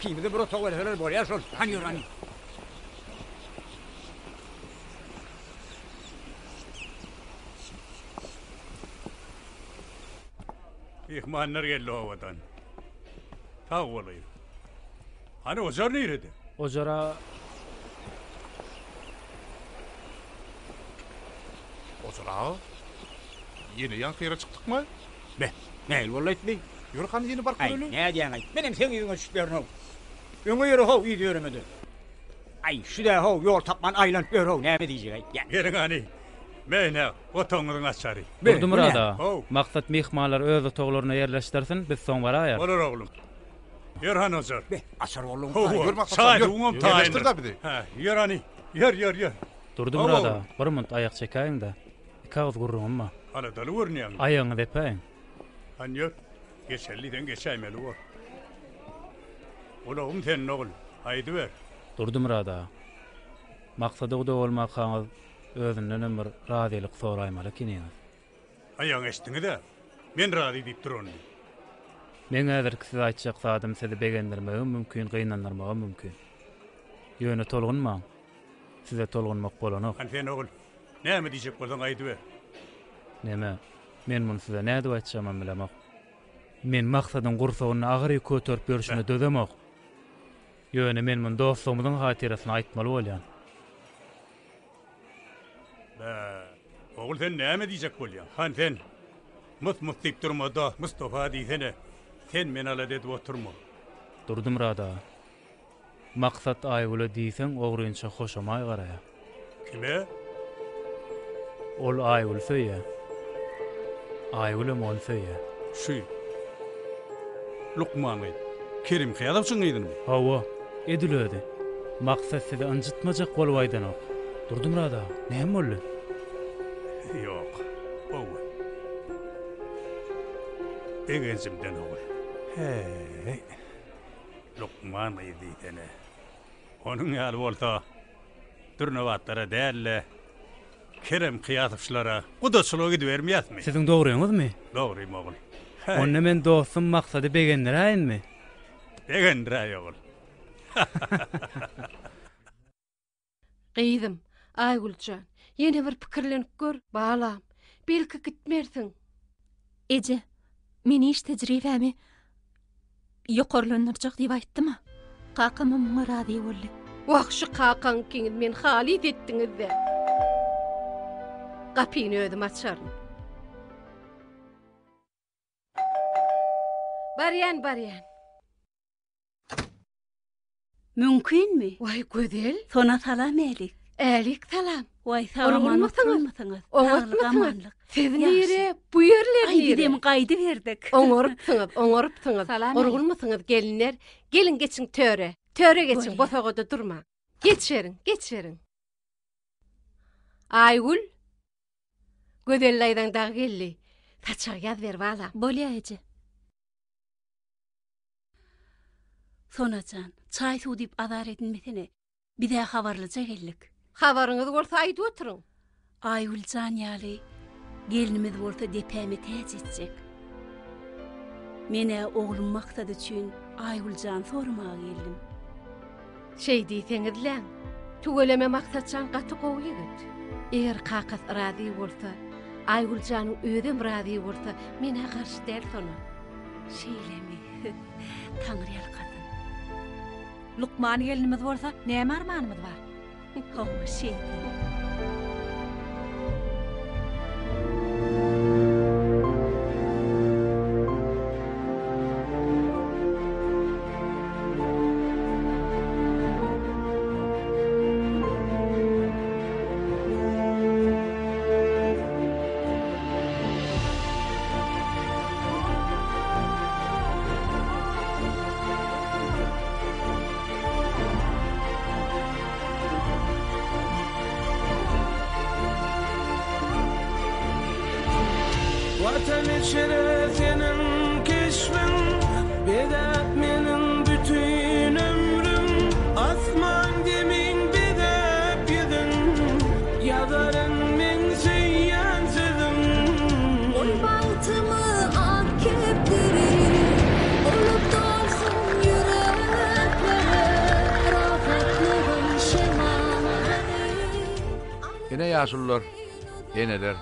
Ikimize bir otag berseler bolýa şol. Hany ýör, hany. Myhmanlar geldi obadan. Sag boluň. Hany Ojar nirede? Ojara. Ojar aga, ýene ýaňky ýere çykdykmy? Be, nähili boldy-aýt bi? Ýör hany ýene baryp Aý, göreli. nädýäň-aý? Menem seň yzyňa düşüp ýörün-ow. Öňe ýöre-how, yza ýöreme-de. Aý, şü-dä-how, ýol tapman aýlanyp ýör-how, näme diýjek-aý? Ýa. Geliň hany, Mene otagyňyzyň açary. Durdymyrat aga, Maksat myhmanlary öz otaglaryna ýerleşdirsin, biz soň baraýarys. Bolar oglum. Ýör hany Ojar. Be, açar boldugyň taýyn. Ýör Maksat jan, ýör. Ýerleşdir-dä bizi. Hä, ýör hany, ýör, ýör, ýör. Durdymyrat aga, bir munt aýak çekäýiň-dä. Iki agyz gürrüňim bar. Aladaly görünýäň. Aýagyňyzy epäýiň. Hany ýör, geçeli diýseň geçäýmeli bor. Gulagym sende ogul, aýdyber. Durdymyrat aga, Maksada guda bolmakaňyz özündenem bir razylyk soraýmaly ekeniňiz. Aýagyňy eşitdiňiz-ä, men razy diýip duranyny. Meň häzirki size aýtjak zadym sizi begendirmegem mümkin, gynandyrmagam mümkin. Ýöne tolgunmaň. Size tolgunmak bolanok. Hany sen ogul, näme diýjek bolsaň aýdyber. Neme, men muny size nädip aýtjagymam bilemok. Men Maksadyň gursagynda agyr ýük göterip ýörşüne dözemok. Ýöne men muny dostlugymyzyň hatyrasyna aýtmaly bolýan. Bä, ogul sen näme diýjek bolýaň? Hany sen, mus-mus diýip durma-da, Mustafa diýsene. Sen meni alada edip oturma. Durdymyrat aga, Maksat Aýgüle diýseň ogrynça hoşamaý garaýar. Kime? Ol Aýgüli söýýär. Aýgülem ony söýýär. Şu lukman gyz Kerim Kyýazowçyň gyzynymy? Hawa, edil özi. Maksat sizi ynjytmajak bolup aýdanok. Durdymyrat aga, näme boldy? Ýok, gowy. Begenjimden ogul. Heý, lukman gyz diýsene. Onuň ýaly bolsa, Dürnabatlara däl-de, Kerem Kyýasowçylara gudaçylyga gidibermeýäsmi? Siziň dogryňyzmy? Dogrym, ogul. Häý. Onda men dostum Maksady begendiräýinmi? Begendiräý, ogul. Gyzym, Aýgül jan, ýene bir pikirlenip gör, balam. Belki gitmersiň. Eje, men iş tejribämi ýokarlandyrjak diýip aýtdym-a. Kakamam muňa razy boldy. Wah, şu kakaňkyňyz meni halys etdiňiz-dä. Gapyny özüm açaryn. Barýan, barýan. Mümkinmi? Waý, Gözel. Sona salam älik. Älik salam. Waý, sag-aman oturmysyňyz? Oňatmysyňyz? Siz nire? Bu ýerler nire? Aý, bizem gaýdyberdik. Oňarypsyňyz, oňarypsyňyz. Gurgunmysyňyz, gelinler? Geliň, geçiň töre. Töre geçiň, bosagada durmaň. Geçiberiň, geçiberiň. Aýgül. Gözel daýzaň dagy geldi. Saçagy ýaz ber, balam. Bolýa, eje. Sona jan, çaý-suw diýip azar edinmesene. Biz-ä habarlyja geldik. Habaryňyz bolsa aýdyp oturyň. Aýgül jan ýaly gelnimiz bolsa depäme täç etjek. Men-ä oglum Maksat üçin Aýgül jany soramaga geldim. Şeý diýseňizläň. Tüweleme Maksat jan gaty gowy ýigit. Eger kakasy razy bolsa, Aýgül janyň özem razy bolsa, men-ä garşy däl Sona. Şeýlemi? Taňry ýalkasyn. Lukman gelnimiz bolsa, näme armanymyz bar? Hawa, şeý diý. Watan içre seniň keşbiň Bezäp meniň bütin ömrüm Asman demin bezäp ýüzüň Ýazaryn men söýýän sözüm. Goý bagtymy ak kepderi Bolup dolsun ýüreklere Rahatlygyň şemaly. Ine ýaşulular, eneler,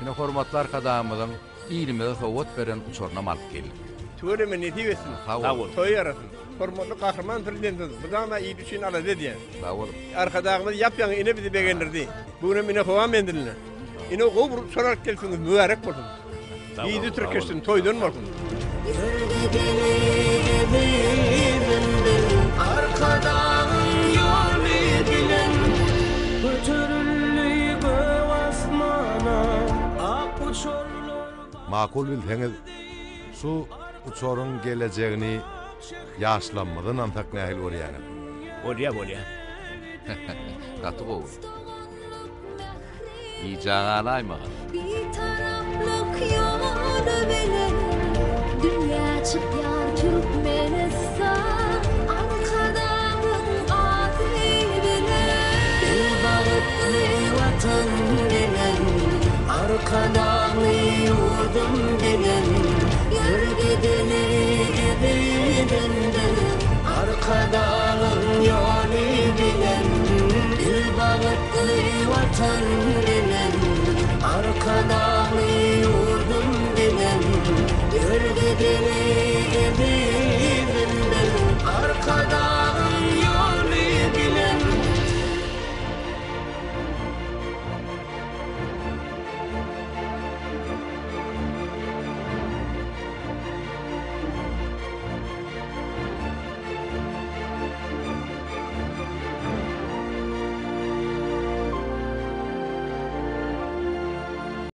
ine hormatly Arkadagymyzyň ilimize sowgat beren uçarynam alyp geldik. Tüweleme nesip etsin. Sag boluň. Toý ýarasyn. Hormatly Gahryman Prezidentimiz mydama il üçin alada edýär. Sag boluň. Arkadagymyz ýap-ýaňy ine bizi begendirdi. Bu günem ine howa menziline. Ine gowy bir uçar alyp gelipsiňiz mübärek bolsun. Yzy tirkeşsin toýdan bolsun. Arkadagyň ýoly bilen Göterildi gök asmana Ak uçarlar Makul bilseňiz, şu uçaryň gelejegini ýaşlamyza ynansak nähili görýäňiz? Bolýa bolýa. Gaty gowy. Gijä galaýmagyn. Rahatlyk ýoly bilen dünýä çykýar Türkmenistan Arkadagyň ady bilen. Il bagtly Watan bilen, Arkadagly ýurdum bilen, Ýör gideli eziz Arkadagyň ýoly bilen, Il bagtly Watan bilen.